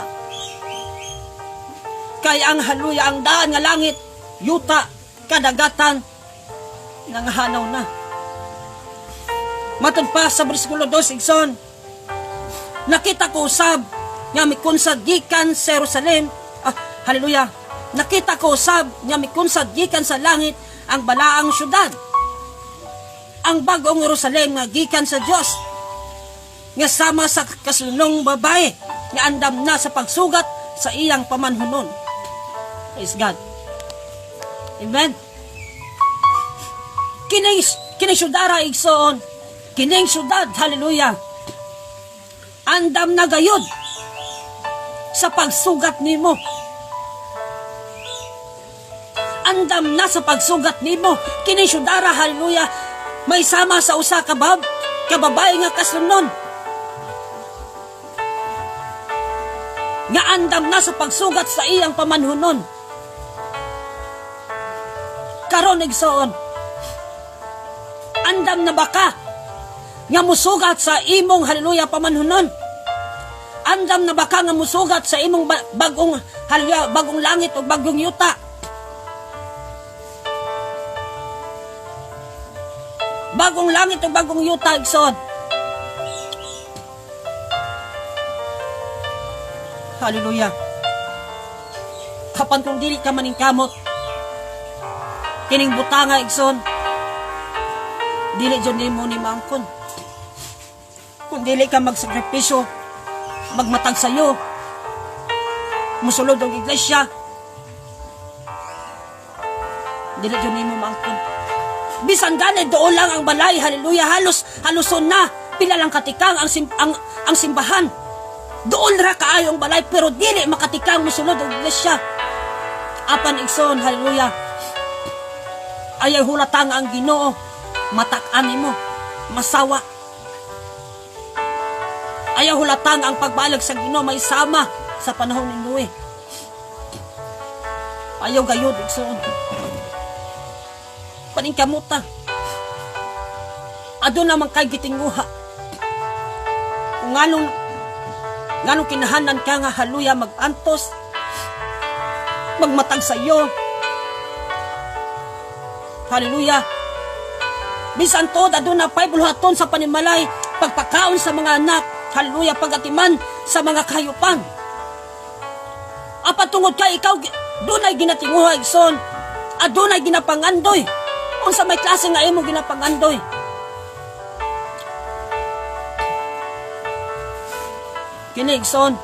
Kay ang haluya ang daan nga langit, yuta, kadagatan, nangahanaw na. Matod pa sa bersikulo 2, igsoon, nakita ko usab nga mikunsad gikan sa Jerusalem. Hallelujah. Nakita ko usab nga mikunsad gikan sa langit ang balaang syudad, ang bagong Jerusalem nga gikan sa Dios, nga sama sa kasulong babae nga andam na sa pagsugat sa iyang pamanhunon. Praise God. Amen. Kining syudara, igsoon, kining syudad, hallelujah, andam na gayod sa pagsugat nimo. Andam na sa pagsugat nimo. Kining syudara, hallelujah, may sama sa usa ka kababae nga kaslunon nga andam na sa pagsugat sa iyang pamanhunon. Karon, igsoon, andam na ba ka nga musugat sa imong, hallelujah, pamanhunon? Andam na ba ka nga musugat sa imong bagong, hallelujah, bagong langit o bagong yuta? Bagong langit o bagong yuta, igsoon. Hallelujah. Kapan kung dili ka maningkamot, kining butanga, igsoon, dili jud nimo ni maangkon. Kung dili ka magsakripisyo, magmatag sayo, musulod og iglesia, dili jud nimo maangkon. Bisan gani doon lang ang balay, hallelujah, haluson na, pila lang katikang ang simbahan. Doon ra kaayo ang balay, pero dili makatikang musulod og iglesia. Apan, igsoon, hallelujah, ayaw hulatang ang Ginoo, matak-an nimo, masawa. Ayaw hulatang ang pagbalag sa Ginoo may sama sa panahon ni Noe. Ayaw gayud, igsoon. Paningkamuta. Aduna man kay gitinguha. Kung nganong kinahanglan ka nga, hallelujah, mag-antos, magmatag sa iyo. Hallelujah. Bisan tuod aduna pa'y buluhaton sa panimalay, pagpakaon sa mga anak, hallelujah, pagatiman sa mga kahayupan. Apan tungod kay ikaw dunay ginatinguha, igsoon, adunay ginapangandoy. Unsa may klase nga imo ginapangandoy? Kini, igsoon,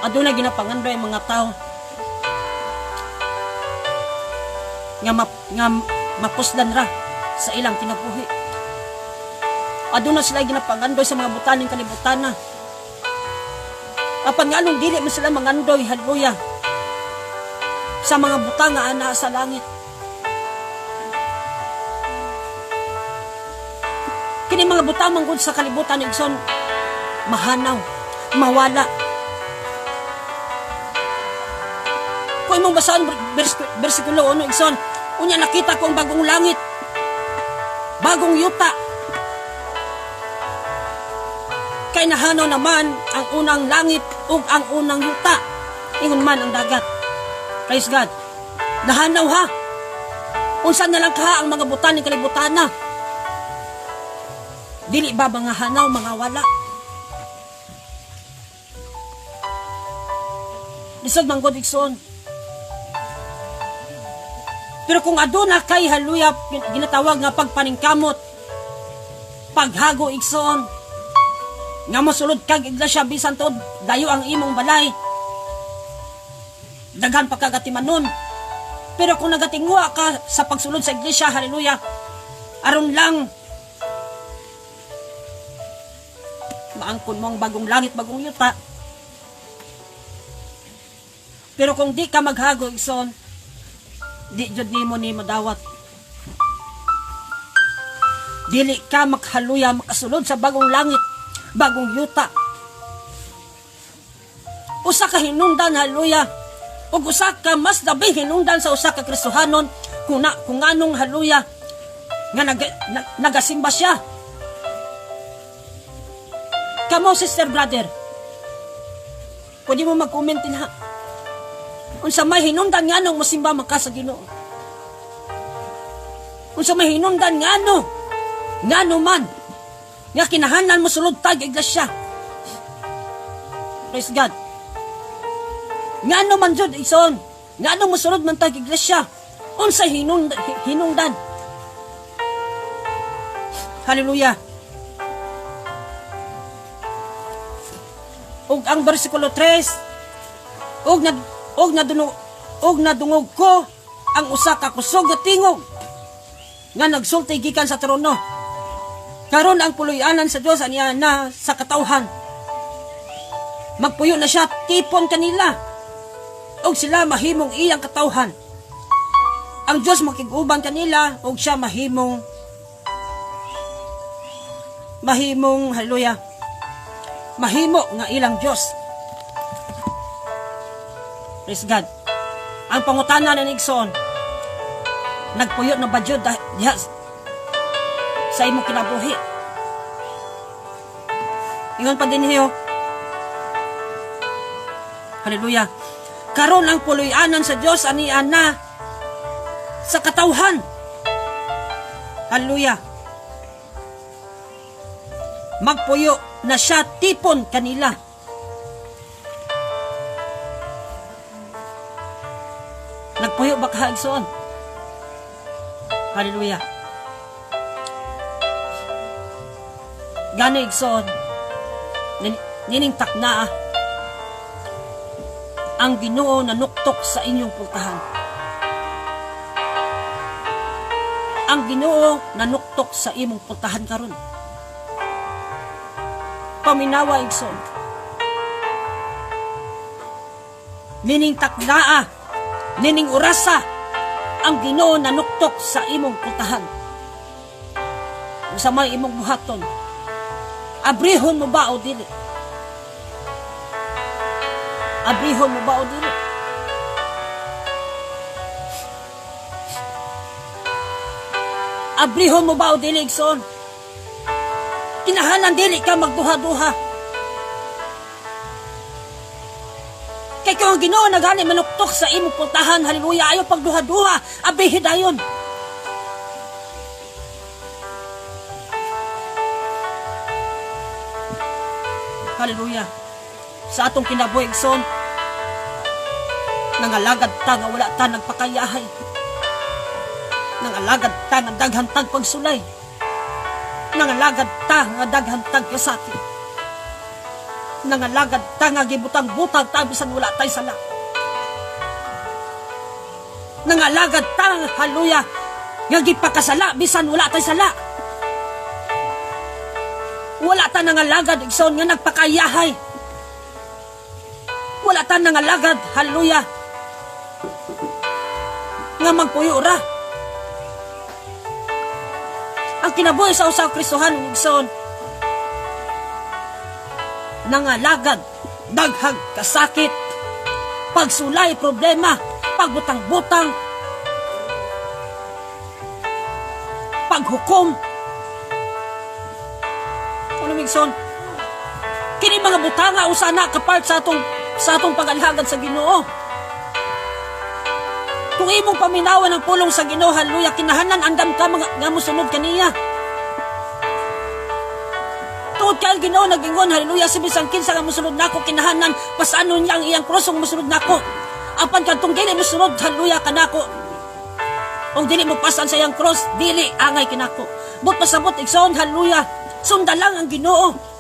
adunay ginapangandoy ang mga tao nga mapuslan ra. Sa ilang kinabuhi. Aduna sila ginapangandoy sa mga butaning kalibutan na. Apan nganong dili man sila mangandoy, hallelujah, sa mga butang nga ana sa langit? Kini mga butang manggod sa kalibutan, igsoon, mahanaw, mawala. Kung imong basahon bersikulo 1, igsoon, unya nakita ko ang bagong langit, bagong yuta. Kay nahanaw naman ang unang langit ug ang unang yuta. Ingon man ang dagat. Praise God. Nahanaw ha. Unsa na lang ka ang mga butan ni kalibutan na. Dili ba mga hanaw, mga wala? Lisod man gud, igsoon. Pero kung aduna kay, hallelujah, ginatawag nga pagpaningkamot, paghago, igsoon, nga mosulod kag iglesia bisan tuod dayo ang imong balay, daghan pa kagatimanon. Pero kung nagatingwa ka sa pagsulod sa iglesia, hallelujah, aron lang maangkon mo ang bagong langit, bagong yuta. Pero kung di ka maghago, igsoon, di jud nimo ni madawat. Dili ka makhaluya makasulod sa bagong langit, bagong yuta. Usa ka hinungdan, hallelujah, ug usa ka mas labi hinungdan sa usa ka Kristohanon kung nganong, hallelujah, nga nagasimba siya. Kamo, sister, brother, pwede mo mag-comment din ha. Unsa may hinungdan nganong mosimba man ka sa Ginoo? Unsa may hinungdan ngano man nga kinahanglan mo sulod tag iglesia? Praise God. Ngano man jud, igsoon, ngano mo sulod man tag iglesia? Unsa hinungdan? Hallelujah. Ug ang bersikulo 3, ug nadungog ko ang usa ka kusog nga tingog nga nagsulti gikan sa trono. Karon ang puloy-anan sa Dios aniya na sa katawhan. Magpuyo na siya tipon kanila, ug sila mahimong iyang katawhan. Ang Dios makig-uban kanila ug siya mahimong, hallelujah, mahimo nga ilang Dios. Praise God. Ang pangutana ni igsoon, nagpuyo na ba jud diha sa imong kinabuhi? Ingon pa din hiyo. Hallelujah. Karon ang puloy-anan sa Dios anian na sa katawhan. Hallelujah. Magpuyo na siya tipon kanila. Nagpuyo ba ka, igsoon? Hallelujah. Gani, igsoon, nining taknaa, ang Ginoo nanuktok sa inyong pultahan. Ang Ginoo nanuktok sa imong pultahan karon. Paminawa, igsoon. Nining taknaa, nining orasa, ang Ginoo nanuktok sa imong pultahan. Sa may imong buhaton, abrihon mo ba o dili? Abrihon mo ba o dili? Abrihon mo ba o dili, igsoon? Kinahanglan dili ka magduha-duha. Kay kung ang Ginoo nagani manuktok sa imong pultahan, hallelujah, ayaw pagduha-duha, abrihi dayon. Hallelujah. Sa atong kinabuhi, igsoon, nangalagad ta nga wala ta nagpakayahay. Nangalagad ta nga daghan tag pagsulay. Nangalagad ta nga daghan tag kasakit. Nangalagad ta nga gibutang-butang ta bisan wala tay sala. Nangalagad ta, hallelujah, Nga gipakasala bisan wala tay sala. Wala ta nangalagad, igsoon, nga nagpakayahay. Wala ta nangalagad, hallelujah, nga magpuyo ra. Ang kinabuhi sa usa ka Kristohanon, igsoon, nangalagad, daghag kasakit, pagsulay, problema, pagbutang-butang, paghukom. Ano, igsoon? Kini mga butanga usa na kapart sa atong pag-alagad sa Ginoo. Kung imong paminawan ang pulong sa Ginoo, hallelujah, kinahanglan andam ka mga, nga mosunod kaniya. Tungod kay ang Ginoo nag-ingon, hallelujah, si bisan kinsa nga mosunod nako, kinahanglan pasanon niya ang iyang krus ug mosunod nako. Apan kadtong dili mosunod, hallelujah, kanako, ug dili mo pasan sa iyang cross, dili angay kinako. But pasabot, igsoon, hallelujah, sundan lang ang Ginoo.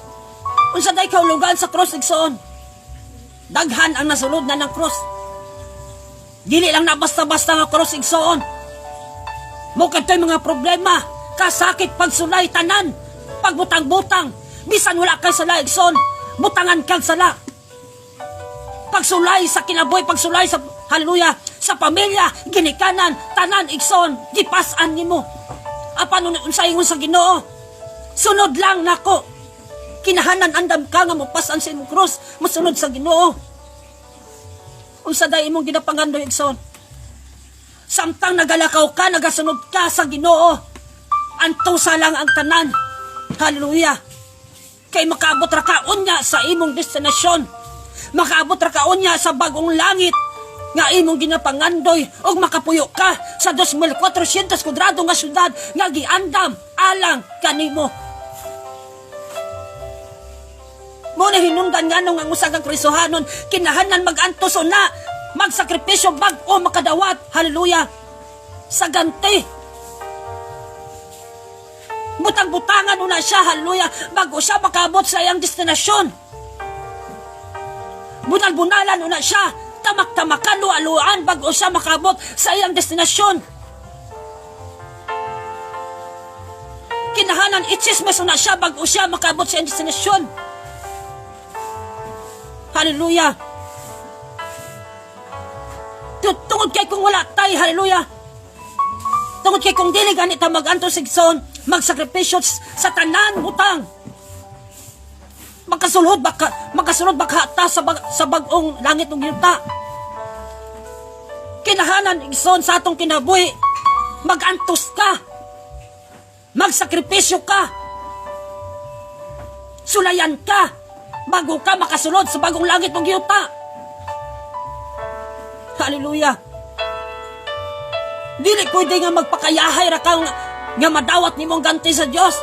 Unsa day kahulugan sa cross, igsoon? Daghan ang nasulod na ng cross. Dili lang na basta-basta nga cross, igsoon. Mo kadto'y mga problema, kasakit, pagsulay, tanan, pagbutang-butang, bisan wala kay sala, igsoon, butangan kag sala. Pagsulay sa kinabuhi, pagsulay sa, hallelujah, sa pamilya, ginikanan, tanan, igsoon, gipasan nimo. Apan unsa ingon sa Ginoo? Sunod lang nako. Kinahanglan andam ka nga mopasan sa imong krus, mosunod sa Ginoo. Unsa day imong ginapangandoy, igsoon? Samtang nagalakaw ka, nagasunod ka sa Ginoo, antusa lang ang tanan. Hallelujah. Kay makaabot ra ka unya sa imong destinasyon. Makaabot ra ka unya sa bagong langit nga imong ginapangandoy ug makapuyo ka sa 2,400 kwadrado nga syudad nga giandam alang kanimo. Mo na hinungdan nganong ang usa ka Kristohanon kinahanglan mag-antos na magsakripisyo bag-o makadawat, hallelujah, sa ganti. Butang-butangan una siya, hallelujah, bago siya makaabot sa iyang destinasyon. Bunal-bunalan una siya, tamak-tamakan, lualuan bago siya makaabot sa iyang destinasyon. Kinahanan itsismes una siya bago siya makaabot sa iyang destinasyon. Hallelujah. Tungod kay kung wala tay, hallelujah, tungod kay kung dili ganit ta mag-antos, igsoon, magsakripisyo sa tanan butang, makasulod baka ta sa bag-ong langit ug yuta. Kinahanan, igsoon, sa atong kinabuhi, mag-antos ka, magsakripisyo ka, sulayan ka, bago ka makasulod sa bagong langit ug yuta. Hallelujah. Dili pwede nga magpakayahay ra kang nga madawat nimo ang ganti sa Dios.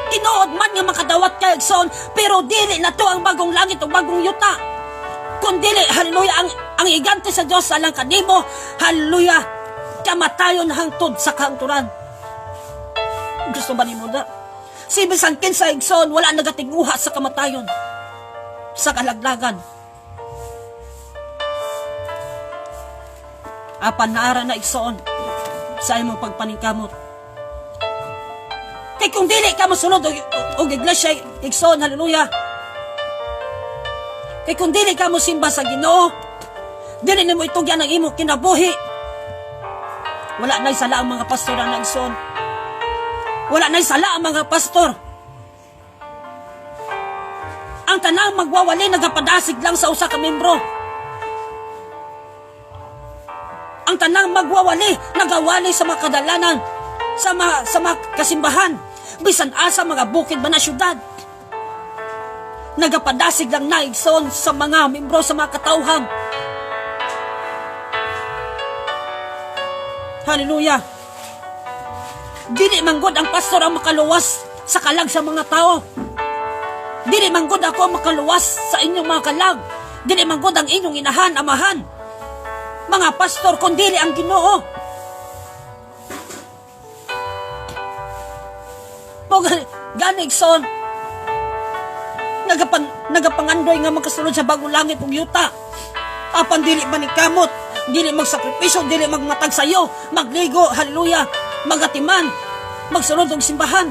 Tinuod man nga makadawat ka, igsoon, pero dili na to ang bagong langit o bagong yuta. Kung dili, hallelujah, ang iganti sa Dios alang kanimo, hallelujah, kamatayon hangtod sa kahangturan. Gusto ba nimo na? Si bisan kinsa, igsoon, wala nagatinguha sa kamatayon, sa kalaglagan. Apan naara na, igsoon, sa imong pagpaningkamot. Kay kung dili ka mosunod og iglesia, igsoon, hallelujah, kay kung dili ka mosimba sa Ginoo, dili nimo itugyan ang imong kinabuhi. Wala na'y sala ang mga pastor na, igsoon. Wala na'y sala ang mga pastor. Ang tanang magwawali nagapadasig lang sa usa ka membro. Ang tanang magwawali nagawali sa mga kadalanan, sa mga kasimbahan, bisan asa mga bukid ba na syudad. Nagapadasig lang na, igsoon, sa mga membro, sa mga katawhan. Hallelujah. Dili manggod ang pastor ang makaluwas sa kalag sa mga tao. Dili manggod ako ang makaluwas sa inyong mga kalag. Dili manggod ang inyong inahan, amahan, mga pastor, kundili ang Ginoo. Pag gani, igsoon, nagapangandoy nga makasulod sa bagong langit ug yuta. Apan dili man kamot, dili magsakripisyo, dili magmatag sayo, magligo, hallelujah. Magatiman, magsunod og simbahan.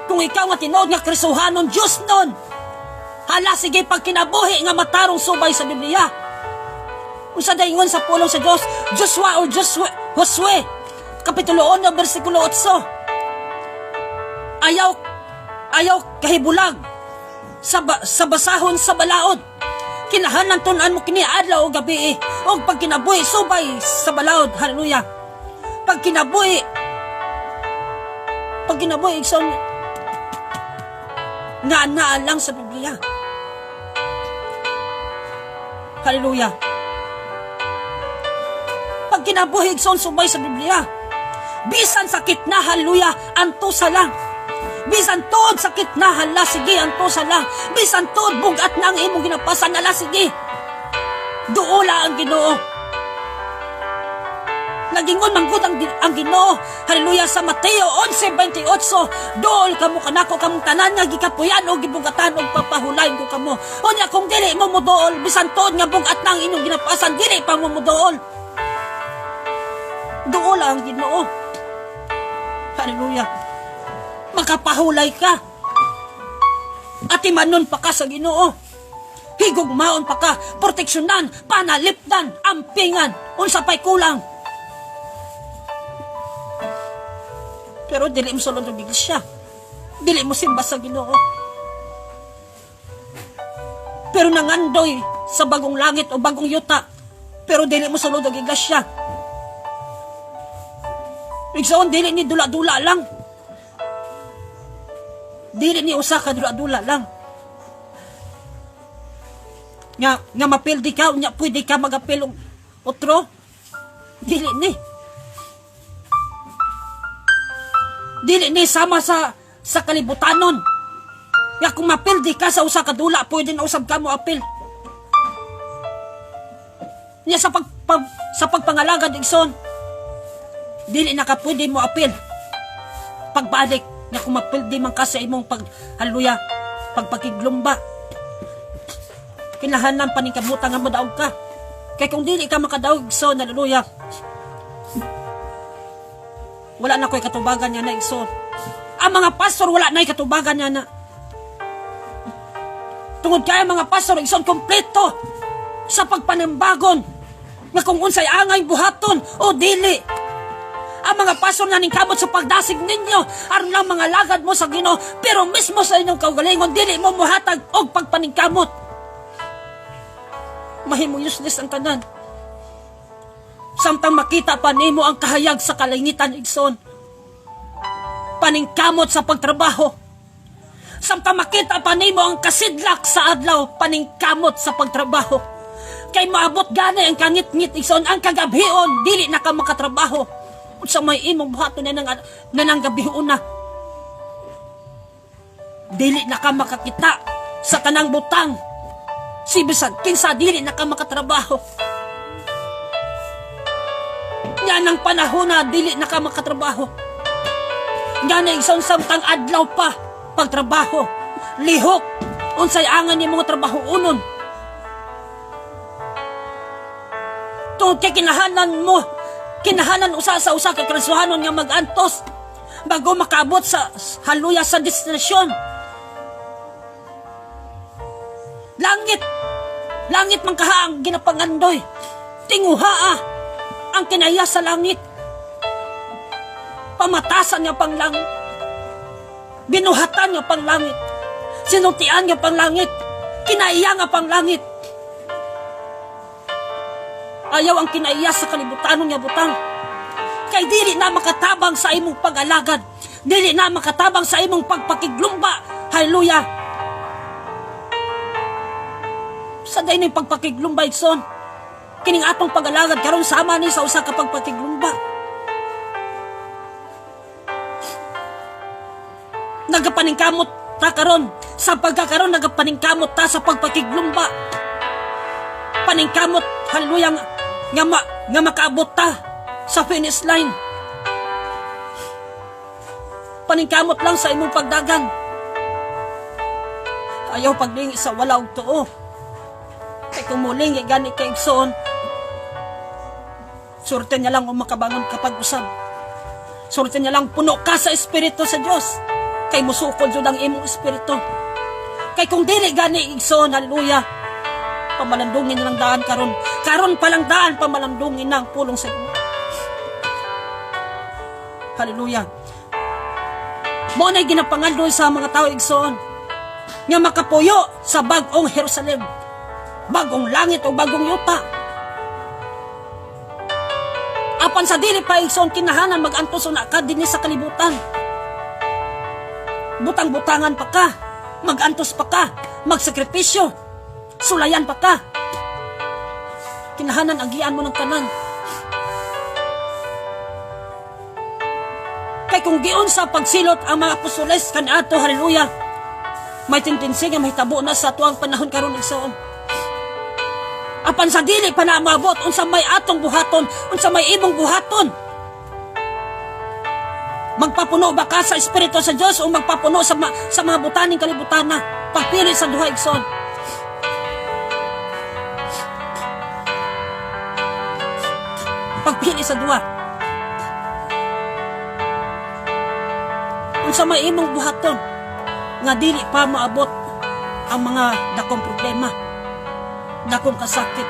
Kung ikaw nga tinuod nga Kristohanon, Diyos nun, hala sige pagkinabuhi nga matarong subay sa Biblia. Unsa dayngon sa pulong sa Dios, Joshua or Josue, Josue, Kapitulo 1, versikulo 8. Ayaw kahibulag sa basahon sa balaod. Kinahanglan tun-an mo kini adlaw o gabi og pagkinabuhi subay sa balaod. Hallelujah. Pagkinabuhi, igsoon, nga naa lang sa Biblia. Hallelujah. Pagkinabuhi, igsoon, subay sa Biblia. Bisan sakit na, hallelujah, antusa lang. Bisan tuod sakit na, hala, sige, antusa lang. Bisan tuod bugat na ang imong ginapasan, hala, sige. Duola ang Ginoo. Nagingon manggod ang Ginoo. Hallelujah, sa Mateo 11:28, "Duol kamo kanako kamong tanan nga gikapuyan o gibugatan og papahulayon ko kamo." Unya kung dili mo moduol, bisan tuod nga bugat na ang inyong ginapasan, dili pa mo moduol. Duola ang Ginoo. Hallelujah. Makapahulay ka. Atimanon pa ka sa Ginoo. Higugmaon pa ka, proteksyonan, panalipdan, ampingan, unsa pa'y kulang. Pero dili mo sulod og iglesia. Dili mo simba sa Ginoo. Pero nangandoy sa bagong langit o bagong yuta. Pero dili mo sulod og iglesia. Igsoon, dili ni dula-dula lang. Dili ni usa ka dula-dula lang. Nga mapildi ka, nya pwede ka magapil og otro. Dili ni. Dili ni sama sa kalibutanon. Nga kung mapildi ka sa usa ka dula, pwede na usab ka mo apil. Nya sa pagpangalagad, igsoon, dili na ka pwede mo apil. Pagbalik, nga kung mapildi man ka sa imong pag, hallelujah, pagpakiglumba, kinahanglan paningkamutan nga modaog ka. Kay kung dili ka makadaog, igsoon, hallelujah, wala na ko'y katubagan niya na, igsoon. Ang mga pastor, wala na'y katubagan niya na. Tungod kay mga pastor, igsoon, kompleto sa pagpanimbagon nga kung unsay angay buhaton o dili. Ang mga pastor nga ningkamot sa pagdasig ninyo aron lang mga lagad mo sa Ginoo, pero mismo sa inyong kaugalingon dili mo mohatag og pagpaningkamot. Mahimong useless ang tanan. Samtang makita pa nimo ang kahayag sa kalangitan, igsoon, paningkamot sa pagtrabaho. Samtang makita pa nimo ang kasidlak sa adlaw, paningkamot sa pagtrabaho. Kay maabot gani ang kangitngit, igsoon, ang kagabhion, dili na ka makatrabaho. Unsa may imong buhaton na nang gabion na. Dili na ka makakita sa tanang butang. Si bisan kinsa dili na ka makatrabaho. Nga nang panahon na dili na ka makatrabaho. Nga na igsoon samtang adlaw pa pagtrabaho. Lihok unsay angan ni mga trabaho unon. Tungod kay kinahanan mo, kinahanan usa sa usa ka Kristohanon nga mag-antos bago makaabot sa haluya sa destinasyon. Langit, langit man kaha ang ginapangandoy. Tinguhaa ang kinaya sa langit. Pamatasan nga pang langit. Binuhatan nga pang langit. Sinultian nga pang langit. Kinaiya nga pang langit. Ayaw ang kinaiya sa kalibutanon nga butang. Kay dili na makatabang sa imong pag-alagad. Dili na makatabang sa imong pagpakiglumba. Hallelujah. Sa day ning pagpakiglumba, igsoon, kining atong pag-alagad karon sama ni sa usa ka pagpakiglumba. Nagapaningkamot ta karon sa pagkakaron, nagapaningkamot ta sa pagpakiglumba. Paningkamot, hallelujah, nga makaabot ta sa finish line. Paningkamot lang sa imong pagdagan. Ayaw paglingi sa wala og tuo. Kay kung mulingi gani kay igsoon, Surte niya lang kung makabangon kapag usab. Surte niya lang puno ka sa Espiritu sa Dios. Kay musukol jud ang imong espiritu. Kay kung dili gani, igsoon, hallelujah, pamalandungin na lang daan karon. Karon pa lang daan, pamalandungin na ang pulong sa Ginoo. Hallelujah. Mao na ginapangandoy sa mga tao, igsoon, nga makapuyo sa bag-ong Jerusalem, bagong langit o bagong yuta. Apan sa dili pa, igsoon, kinahanglan magantos una ka dinhi sa kalibutan. Butang-butangan pa ka, magantos pa ka, magsakripisyo, sulayan pa ka. Kinahanglan agian mo ng tanan. Kay kung giun sa pagsilot ang mga apostoles kaniadto, hallelujah, may tendensi nga mahitabo na sa tuang panahon karon, igsoon. Apan sa dili pa na maabot, unsa may atong buhaton, unsa may imong buhaton? Magpapuno ba ka sa Espiritu sa Dios o magpapuno sa mga butaning kalibutan na? Pagpili sa duha, igsoon. Pagpili sa duha. Unsa may imong buhaton nga dili pa maabot ang mga dakong problema, dakong kasakit?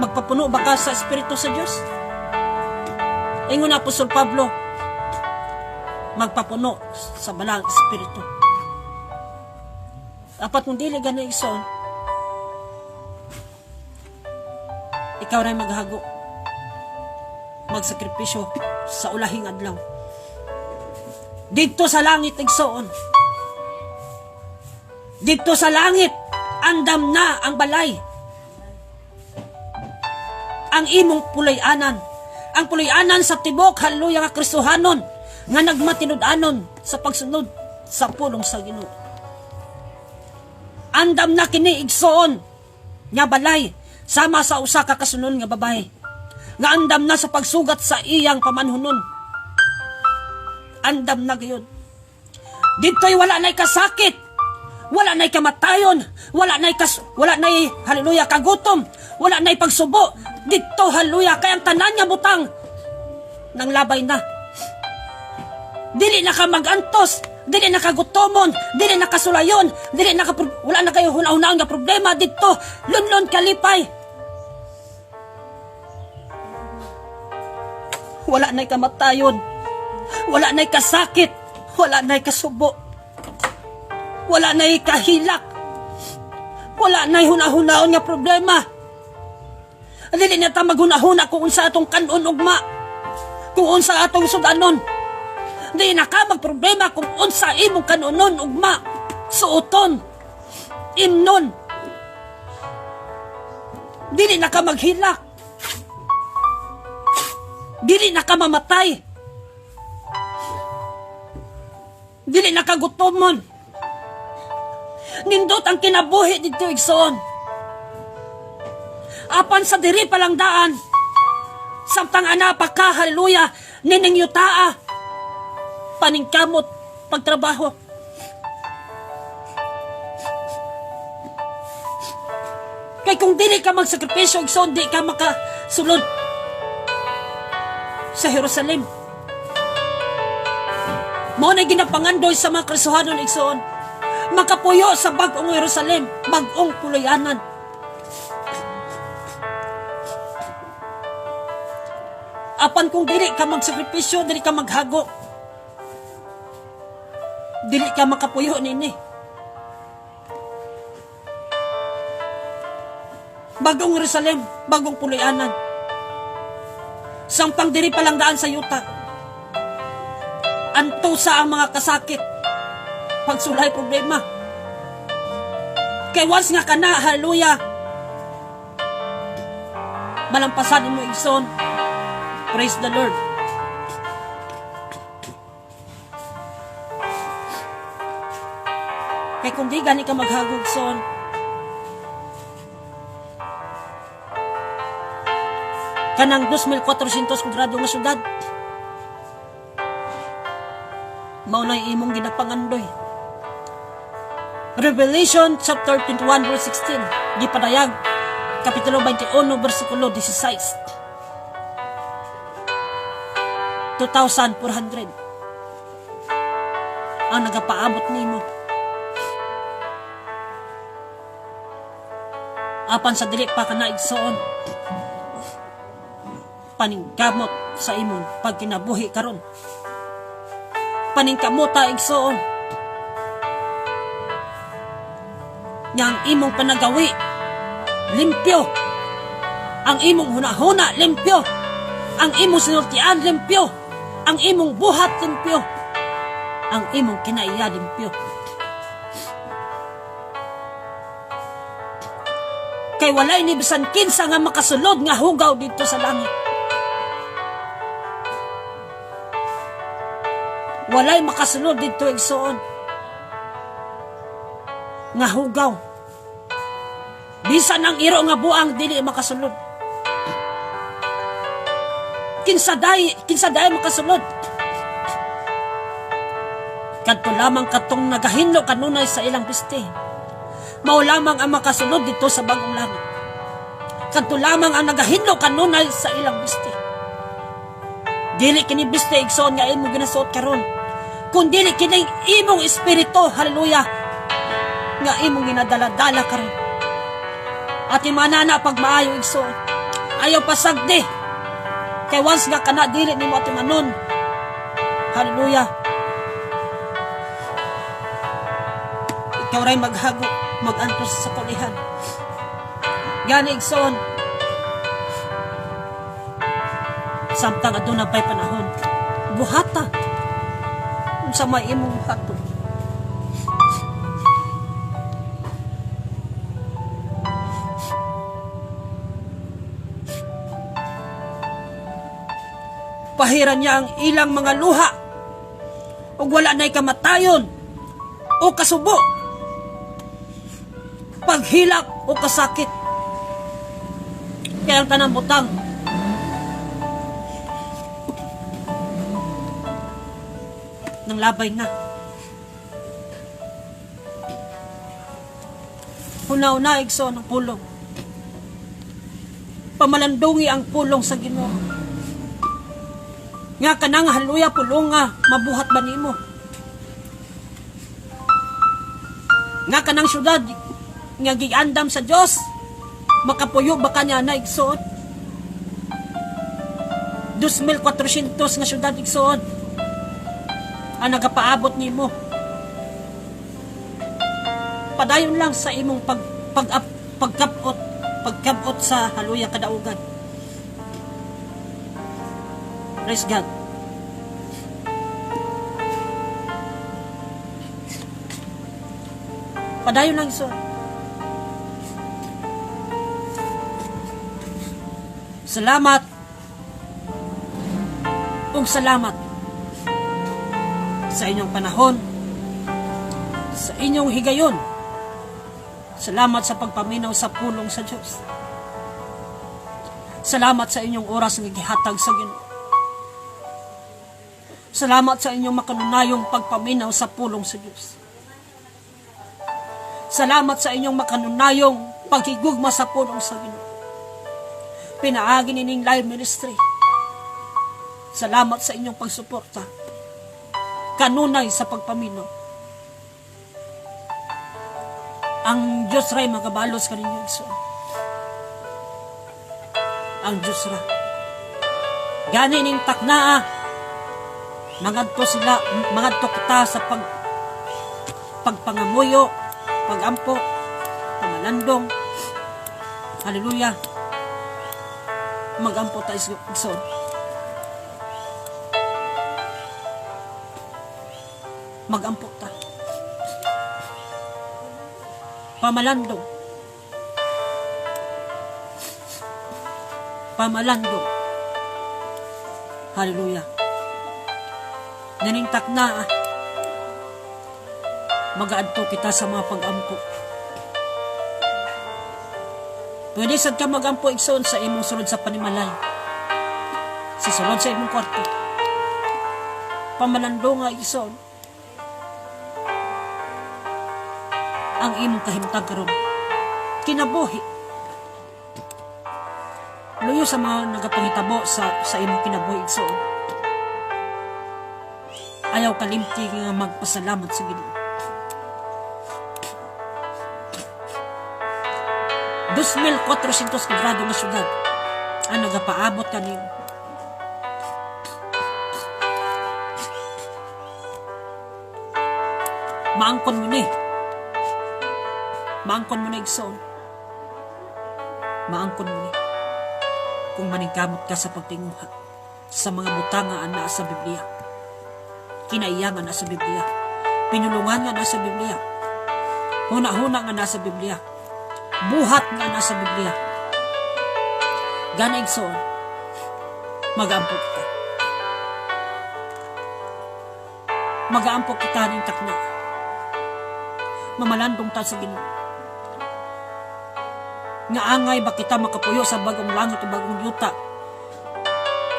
Magpapuno ba ka sa Espiritu sa Dios? Ingon na Apostol Pablo, magpapuno sa Balaang Espiritu. Apat kung dili gani, igsoon, ikaw ray maghago, magsakripisyo sa ulahing adlaw. Didto sa langit, igsoon, didto sa langit, andam na ang balay, ang imong pulay-anan, ang pulay-anan sa tibok, hallelujah, nga Kristohanon, nga nagmatinud-anon sa pagsunod sa pulong sa Ginoo. Andam na kini, igsoon, nga balay, sama sa usa ka kasunon nga babae, nga andam na sa pagsugat sa iyang pamanhunon. Andam na gayon. Dito'y wala na'y kasakit, wala na'y kamatayon, wala na'y, hallelujah, kagutom, wala na'y pagsubo. Dito, hallelujah, kay ang tanan nga butang nang labay na. Dili na ka magantos, dili na ka gutomon, dili na ka sulayon, dili na ka wala na kayo huna-hunaon nga problema dito, lunlon kalipay. Wala na'y kamatayon, wala na'y kasakit, wala na'y kasubo, wala na'y kahilak, wala na'y huna-hunaon nga problema. Dili na ta maghuna-huna kung unsa atong kanon ugma, kung unsa atong sudanon. Di na ka magproblema kung unsa imong kanonon ugma, suoton, imnon. Dili na ka maghilak. Dili na ka mamatay. Dili na ka gutomon. Nindot ang kinabuhi didto, igsoon. Apan sa diri palang daan, samtang ana pa ka, hallelujah, nining yutaa, paningkamot, pagtrabaho. Kay kung dili ka magsakripisyo, igsoon, di ka makasulod sa Jerusalem. Mao na ginapangandoy sa mga Kristohanon, igsoon, makapuyo sa bag-ong Jerusalem, bag-ong puluyanan. Apan kung dili ka magsakripisyo, dili ka maghago, dili ka makapuyo nini. Bagong Jerusalem, bagong puluyanan. Sampang diri palang daan sa yuta, antusa ang mga kasakit, pagsulay problema. Kay once nga kana, hallelujah, malampasan mo, igsoon. Praise the Lord. Kay kung di gani ka maghagog, son, kanang 2,400 kwadrado nga syudad, mao na imong ginapangandoy. Revelation chapter 21 verse 16, gipadayag Kapitulo 21, versikulo 16. 2,400 ang nagapaabot nimo. Apan sa dili pa ka naigsoon, paningkamot sa imong pagkinabuhi karon. Paningkamuta, igsoon, nga ang imong panagawi limpyo, ang imong hunahuna limpyo, ang imong sinultian limpyo, ang imong buhat limpyo, ang imong kinaiya limpyo. Kay walay ni bisan kinsa nga makasulod nga hugaw didto sa langit. Walay makasulod didto, igsoon, nga hugaw. Bisan ang iro nga buang dili makasulod. Kinsa day makasulod? Kadto lamang katong nagahinlo kanunay sa ilang biste. Mao lamang ang makasulod dito sa bagong langit. Kadto lamang ang nagahinlo kanunay sa ilang biste. Dili kini biste, igsoon, nga imong ginasuot karon, kun dili kini imong espiritu, hallelujah, nga imong ginadala-dala karon. At imanana pagmaayo, igsoon. Ayaw pasagdi. Kay once nga kana dili nimo atimanon. Hallelujah. Ikaw ray maghago, magantos sa kulihan. Gani, igsoon, samtang aduna pay panahon, buhata. Unsa may imong buhaton? Pahiran niya ang ilang mga luha ug wala na'y kamatayon o kasubo, paghilak o kasakit. Kaya ang tanang butang nang labay na. Hunaw-na, igsoon, ang pulong. Pamalandungi ang pulong sa Ginoo. Nga kanang, hallelujah, pulong nga mabuhat ba nimo? Nga kanang syudad nga giandam sa Dios, makapuyo ba kanya na, igsoon? 2,400 nga syudad, igsoon, ang nagapaabot nimo. Padayon lang sa imong pagkabot sa, hallelujah, kadaugan. Praise God. Padayon lang, igsoon. Salamat ug salamat sa inyong panahon, sa inyong higayon. Salamat sa pagpaminaw sa pulong sa Diyos. Salamat sa inyong oras nga gihatag sa Ginoo. Salamat sa inyong makanunayong pagpaminaw sa pulong sa Diyos. Salamat sa inyong makanunayong paghigugma sa pulong sa Ginoo. Pinaagi nining live ministry. Salamat sa inyong pagsuporta kanunay sa pagpaminaw. Ang Diyos ray magabalos kaninyo, igsoon. Ang Diyos ra. Gani ning taknaa, mangadto sila, mangadto kita sa pagpangamuyo, pagampo, pamalandong. Hallelujah. Magampo ta, igsoon. Magampo ta. Pamalandong. Pamalandong. Hallelujah. Nanintak na, magaadto kita sa mga pag-ampo. Pwede sad ka magampo, igsoon, sa imong sulod sa panimalay. Sa sulod sa imong kwarto. Pamalandong nga, igsoon, ang imong kahimtang karon. Kinabuhi. Luyo sa mga nagapangitabo sa imong kinabuhi, igsoon. Ayaw kalimti nga magpasalamat sa Ginoo. 2,400 kwadrado nga syudad ang nagapaabot kanimo. Maangkon mo ni. Maangkon mo na, igsoon. Maangkon mo ni. Kung maningkamot ka sa pagtinguha sa mga butang nga ana sa Biblia. Kinaiya nga naa sa Biblia. Pinulungan nga naa sa Biblia. Huna-huna nga naa sa Biblia. Buhat nga naa sa Biblia. Gana, igsoon, magaampo kita. Magaampo kita ning takna. Mamalandong ta sa Ginoo. Nga angay ba kita makapuyo sa bagong langit o bagong yuta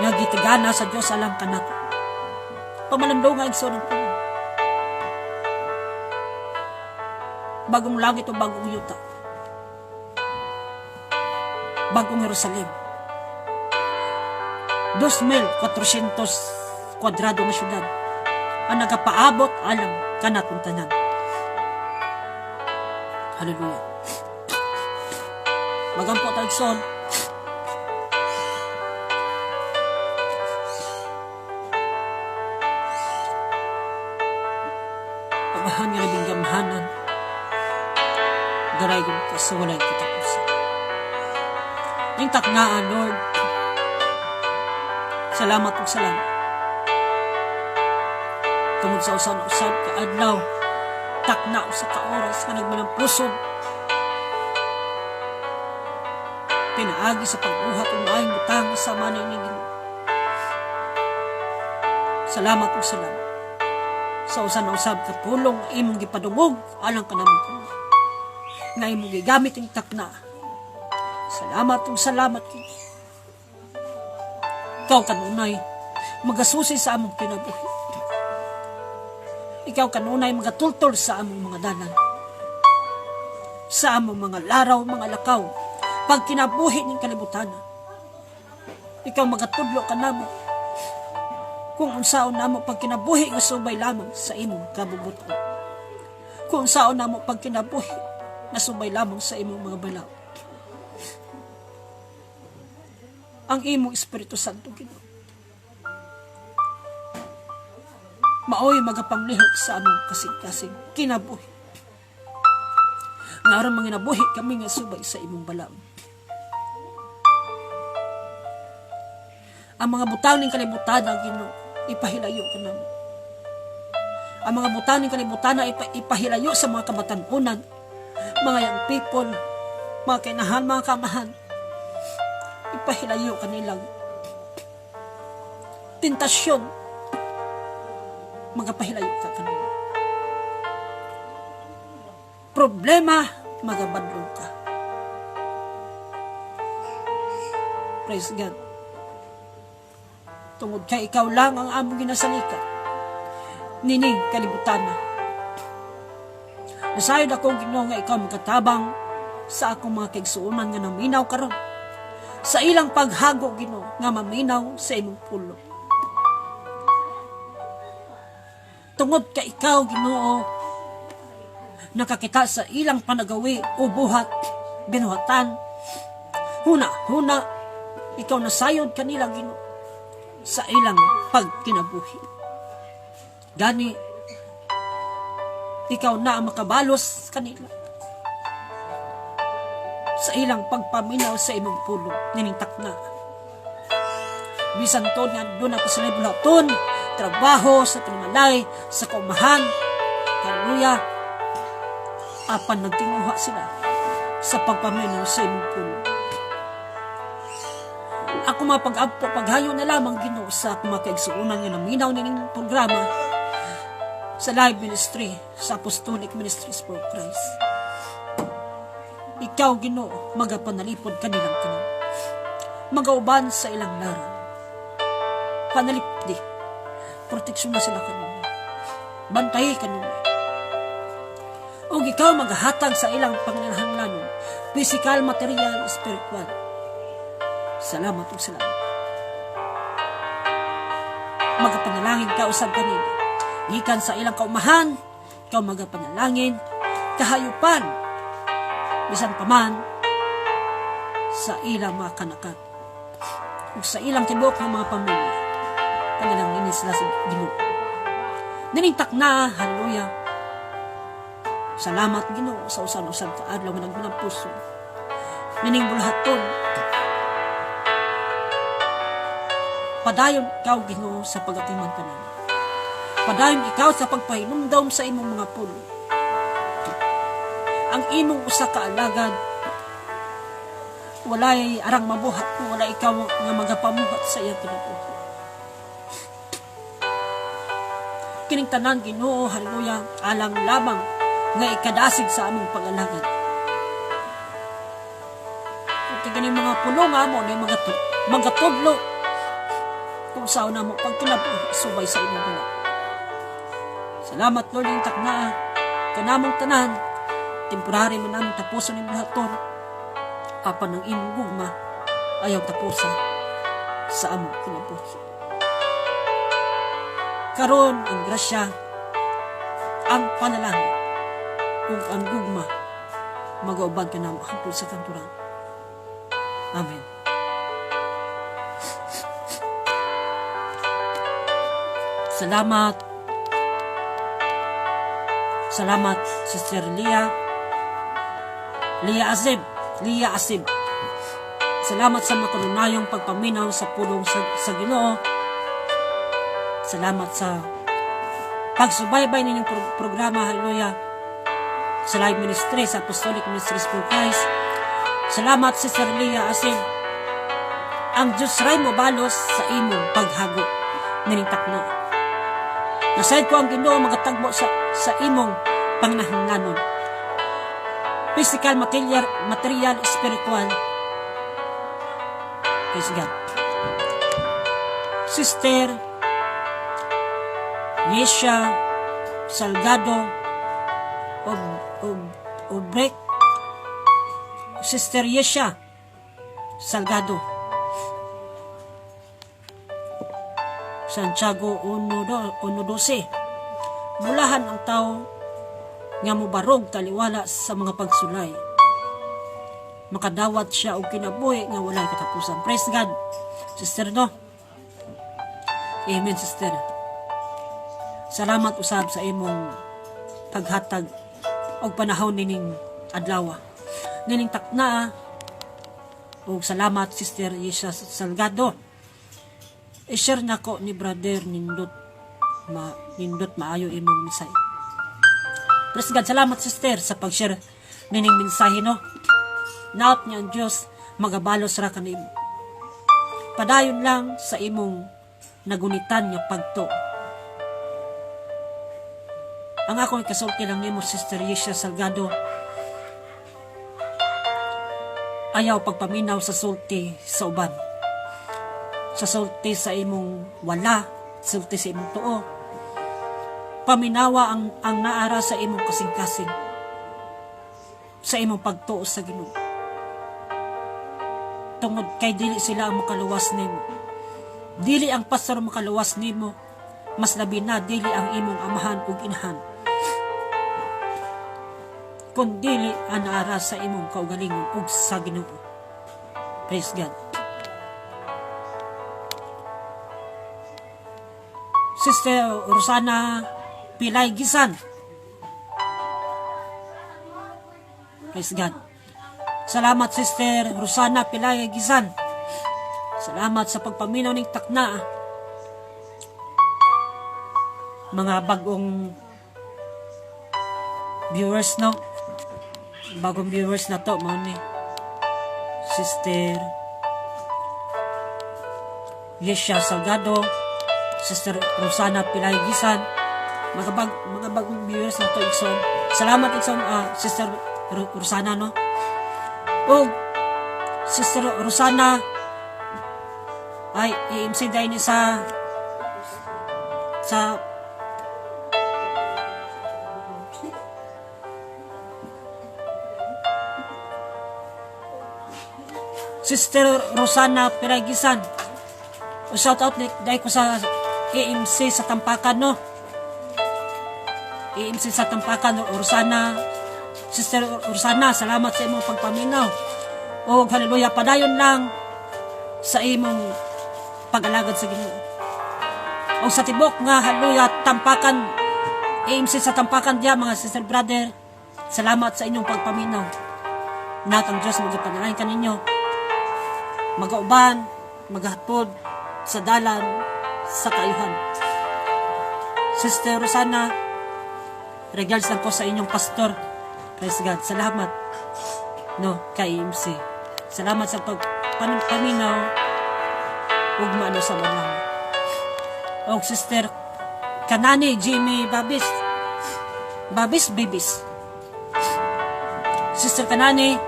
nga gitigana sa Dios alang kanato. Pamalandong nga, igsoon, ang puno. Bagong langit o bagong yuta. Bagong Jerusalem. 2,400 kwadrado nga syudad ang nagapaabot alang kanatong tanan. Hallelujah. Magampo ta, igsoon. Amahan nga labing gamhanan, daraygon ka sa walay katapusan. Ning taknaan, Lord, salamat ug salamat. Tungod sa usa na usab ka adlaw, takna usa ka oras nga nagmalampuson, pinaagi sa pagbuhat og maayong butang sa manay ni Ginoo. Salamat ug salamat sa usa na usab ka pulong imong gipadungog alang kanamong pulong nga imong gigamit ing takna. Salamat ug salamat, Ginoo. Ikaw kanunay magasusi sa among kinabuhi. Ikaw kanunay magatultol sa among mga dalan. Sa among mga laraw, mga lakaw, pag kinabuhi ning kalibutan. Ikaw magatudlo kanamo kung unsaon namo pag kinabuhi nga subay lamang sa imong kabubuton. Kung unsaon namo pag kinabuhi nga subay lamang sa imong mga balaod. Ang imong Espiritu Santo, Ginoo, maoy magapanglihok sa among kasing-kasing kinabuhi. Nga aron manginabuhi kami nga subay sa imong balaod. Ang mga butang ning kalibutan, Ginoo, ipahilayo kanamo. Ang mga butang ning kalibutan ipahilayo sa mga kabatan-unan, mga young people, mga kainahan, mga kamahan. Ipahilayo kanilang tentasyon, magapahilayo ka kanila. Problema, magabadlong ka. Praise God. Tungod kay ikaw lang ang among ginasalikan nining kalibutan na. Nasayod ako, Ginoo, nga ikaw makatabang sa akong mga kaigsuonan nga naminaw karon sa ilang paghago, Ginoo, nga maminaw sa imong pulo. Tungod kay ikaw, Ginoo, nakakita sa ilang panagawi o buhat, binuhatan, huna-huna, ikaw nasayod kanila, Ginoo, sa ilang pagkinabuhi. Gani, ikaw na ang makabalos kanila sa ilang pagpaminaw sa imong pulo nining takna. Bisan to nga doon ako sa buhaton, trabaho sa panimalay, sa kaumahan, hallelujah, apan nagtinguha sila sa pagpaminaw sa imong pulo. Ako mapag-agpo, paghayo na lamang, Ginoo, sa akong mga kaigsuonan nga naminaw nining programa sa live ministry sa Apostolic Ministries for Christ. Ikaw, Ginoo, magapanalipod kanilang tanan. Magauban sa ilang laraw. Panalipdi. Proteksyon na sila kanunay. Bantay kanunay. Og ikaw maghatag sa ilang panginahanglanon, physical, material, spiritual. Salamat ug salamat. Magapanalangin ka usab kanila. Gikan sa ilang kaumahan, ikaw magapanalangin, kahayupan, bisan pa man sa ilang mga kanakan ug sa ilang tibuok nga mga pamilya. Panalangin sila sa Ginoo. Nining takna, hallelujah. Salamat, Ginoo, sa usan-usan ka adlaw nga nagmunang puso. Nining bulahaton. Padayon ikaw, Ginoo, sa pagatiman kanamo. Padayon ikaw sa pagpahinumdom sa imong mga pulo. Ang imong usa ka alagad walay arang mabuhat kung wala ikaw nga magapamuhat sa iyang kinabuhi. Kining tanan, Ginoo, hallelujah, alang lamang nga ikadasig sa among pag-alagad. Kung kaganing mga pulo nga amo na mga tudlo kung saan na mo pagkinabuhi subay sa imong bulat. Salamat, Lord, yung taknaa kanamong tanan, temporary man namong tapuson ning buhaton, apan ang imong gugma ayaw tapusa sa among kinabuhi. Karon ang grasya, ang panalangin ug ang gugma magauban kanamo hangtod sa kanturan. Amen. Salamat. Salamat, Sister Leah. Leah Azib. Leah Asib. Salamat sa makanunayong pagpaminaw sa pulong sa Ginoo. Salamat sa pagsubaybay ninyong programa, hallelujah, sa live ministry, sa Apostolic Ministries for Christ. Salamat, Sister Leah Asib. Ang Diyos ray mobalos sa imong paghago nining takna. Nasayod ko ang Ginoo magatagbo sa imong panginahanglanon. Physical, material, spiritual. Praise God. Sister Yesha Salgado Obrek. Sister Yesha Salgado, Santiago 1:12. Mulahan ang tao nga mobarog taliwala sa mga pagsulay. Makadawat siya og kinabuhi nga walay katapusan. Praise God, Sister, no? Amen, Sister. Salamat usab sa imong paghatag og panahon nining adlaw, nining takna. Og salamat, Sister Yesha Salgado. I-share nako ni brother, nindot ma nindot maayo imong mensahe. Praise God. Salamat, Sister, sa pag-share nining mensahe, no. Naot niya ang Dios magabalos ra kanimo. Padayon lang sa imong nagunitan nga pagto. Ang akong ikasulti lang nimo, Sister Yesha Salgado, ayaw pagpaminaw sa sulti sa uban. Sa sulti sa imong wala, sulti sa imong tuo. Paminawa ang naara sa imong kasing-kasing, sa imong pagtuo sa Ginoo. Tungod kay dili sila ang makaluwas nimo. Dili ang pastor makaluwas nimo, mas labi na dili ang imong amahan ug inahan. Kung dili ang naara sa imong kaugalingon ug sa Ginoo. Praise God. Sister Rosana Pilay Gisan. Praise God. Salamat, Sister Rosana Pilay Gisan. Salamat sa pagpaminaw ning takna. Mga bagong viewers, no? Bagong viewers na to, mao ni Sister Yesha Salgado, Sister Rosana Pilay Gisan, mga bagong viewers na to, Igsoon. Salamat, Igsoon, Sister Rosana, no? O Sister Rosana ay i-MC dahil ni sa Sister Rosana Piragisan. O shout out dahil ko sa AMC sa Tampakan, no? AMC sa Tampakan, Rosana, Sister Rosana, salamat sa imong pagpaminaw. O hallelujah, padayon lang sa imong pag-alagad sa Ginoo. O sa tibok nga, hallelujah, Tampakan, AMC sa Tampakan diya, mga sister brother, salamat sa inyong pagpaminaw. Nak ang Diyos magapanalangin kaninyo, magauban, maghatod sa dalan sa kaayuhan. Sister Rosana, regards lang ko sa inyong pastor. Praise God. Salamat. No, kay AMC. Salamat sa pagpaminaw ug maano sa mga. Og Sister Kanani Jimmy Babis. Babis Bibis. Sister Kanani,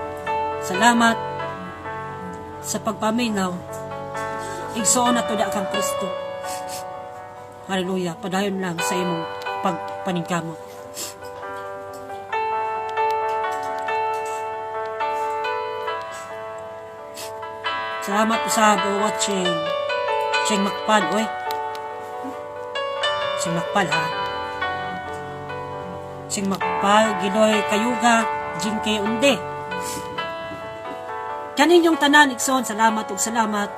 salamat sa pagpaminaw. Igsoon na to da kang Kristo. Hallelujah. Padayon lang sa imong pagpaningkamot. Salamat sa watching. Cheng Makpal, oy. Cheng Makpal, ha. Cheng Makpal, Giloy Kayuga, Jinke Unde. Kaninyong tanan, igsoon, salamat ug salamat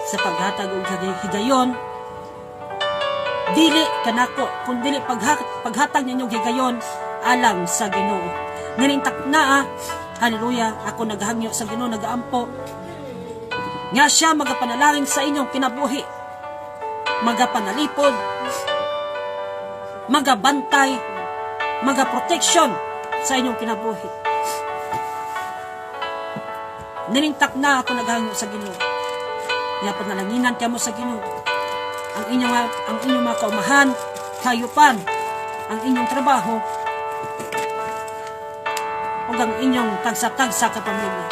sa paghatag og higayon. Dili kanako, kun dili paghatag ninyo higayon alang sa Ginoo. Ninintak na, hallelujah, ako naghangyo sa Ginoo, nagaampo nga siya magapanalangin sa inyong kinabuhi, magapanalipod, magabantay, magaproteksyon sa inyong kinabuhi. Ninintak na ako naghangyo sa Ginoo. Nga panalanginan kamo sa Ginoo. Ang inyong mga kaumahan, kayupan, ang inyong trabaho, ug ang inyong tagsa-tagsa ka pamilya.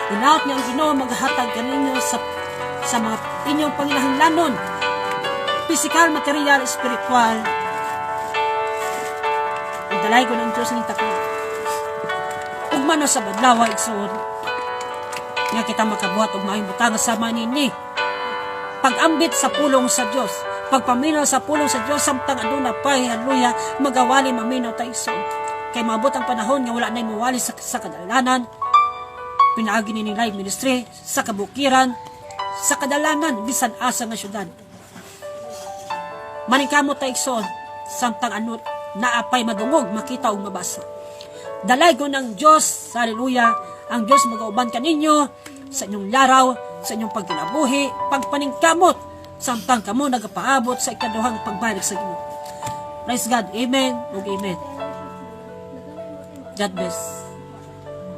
Hinaot niya ang Ginoo maghatag kaninyo sa mga inyong panginahanglanon, physical, material, spiritual. Ug dalay ko ng Diyos ning takna. Ugma na sa badlawa, igsoon, nga kita makabuhat og maayong butang sama nini. Pag-ambit sa pulong sa Dios, pagpaminaw sa pulong sa Dios samtang aduna pay, hallelujah, magawali maminaw ta, igsoon. Kay maabot ang panahon nga wala na muwali sa kadalanan, pinaagi ni live ministry sa kabukiran, sa kadalanan, bisan asa nga syudad. Maningkamot ta, igsoon, samtang ano naapay madungog, makita ug mabasa. Dalaygon ng Diyos, hallelujah, ang Diyos magauban kaninyo sa inyong laraw, sa inyong pagkinabuhi, pagpaningkamot, samtang kamo nagapaabot sa ikaduhang pagbalik sa Ginoo. Praise God. Amen ug amen. God bless.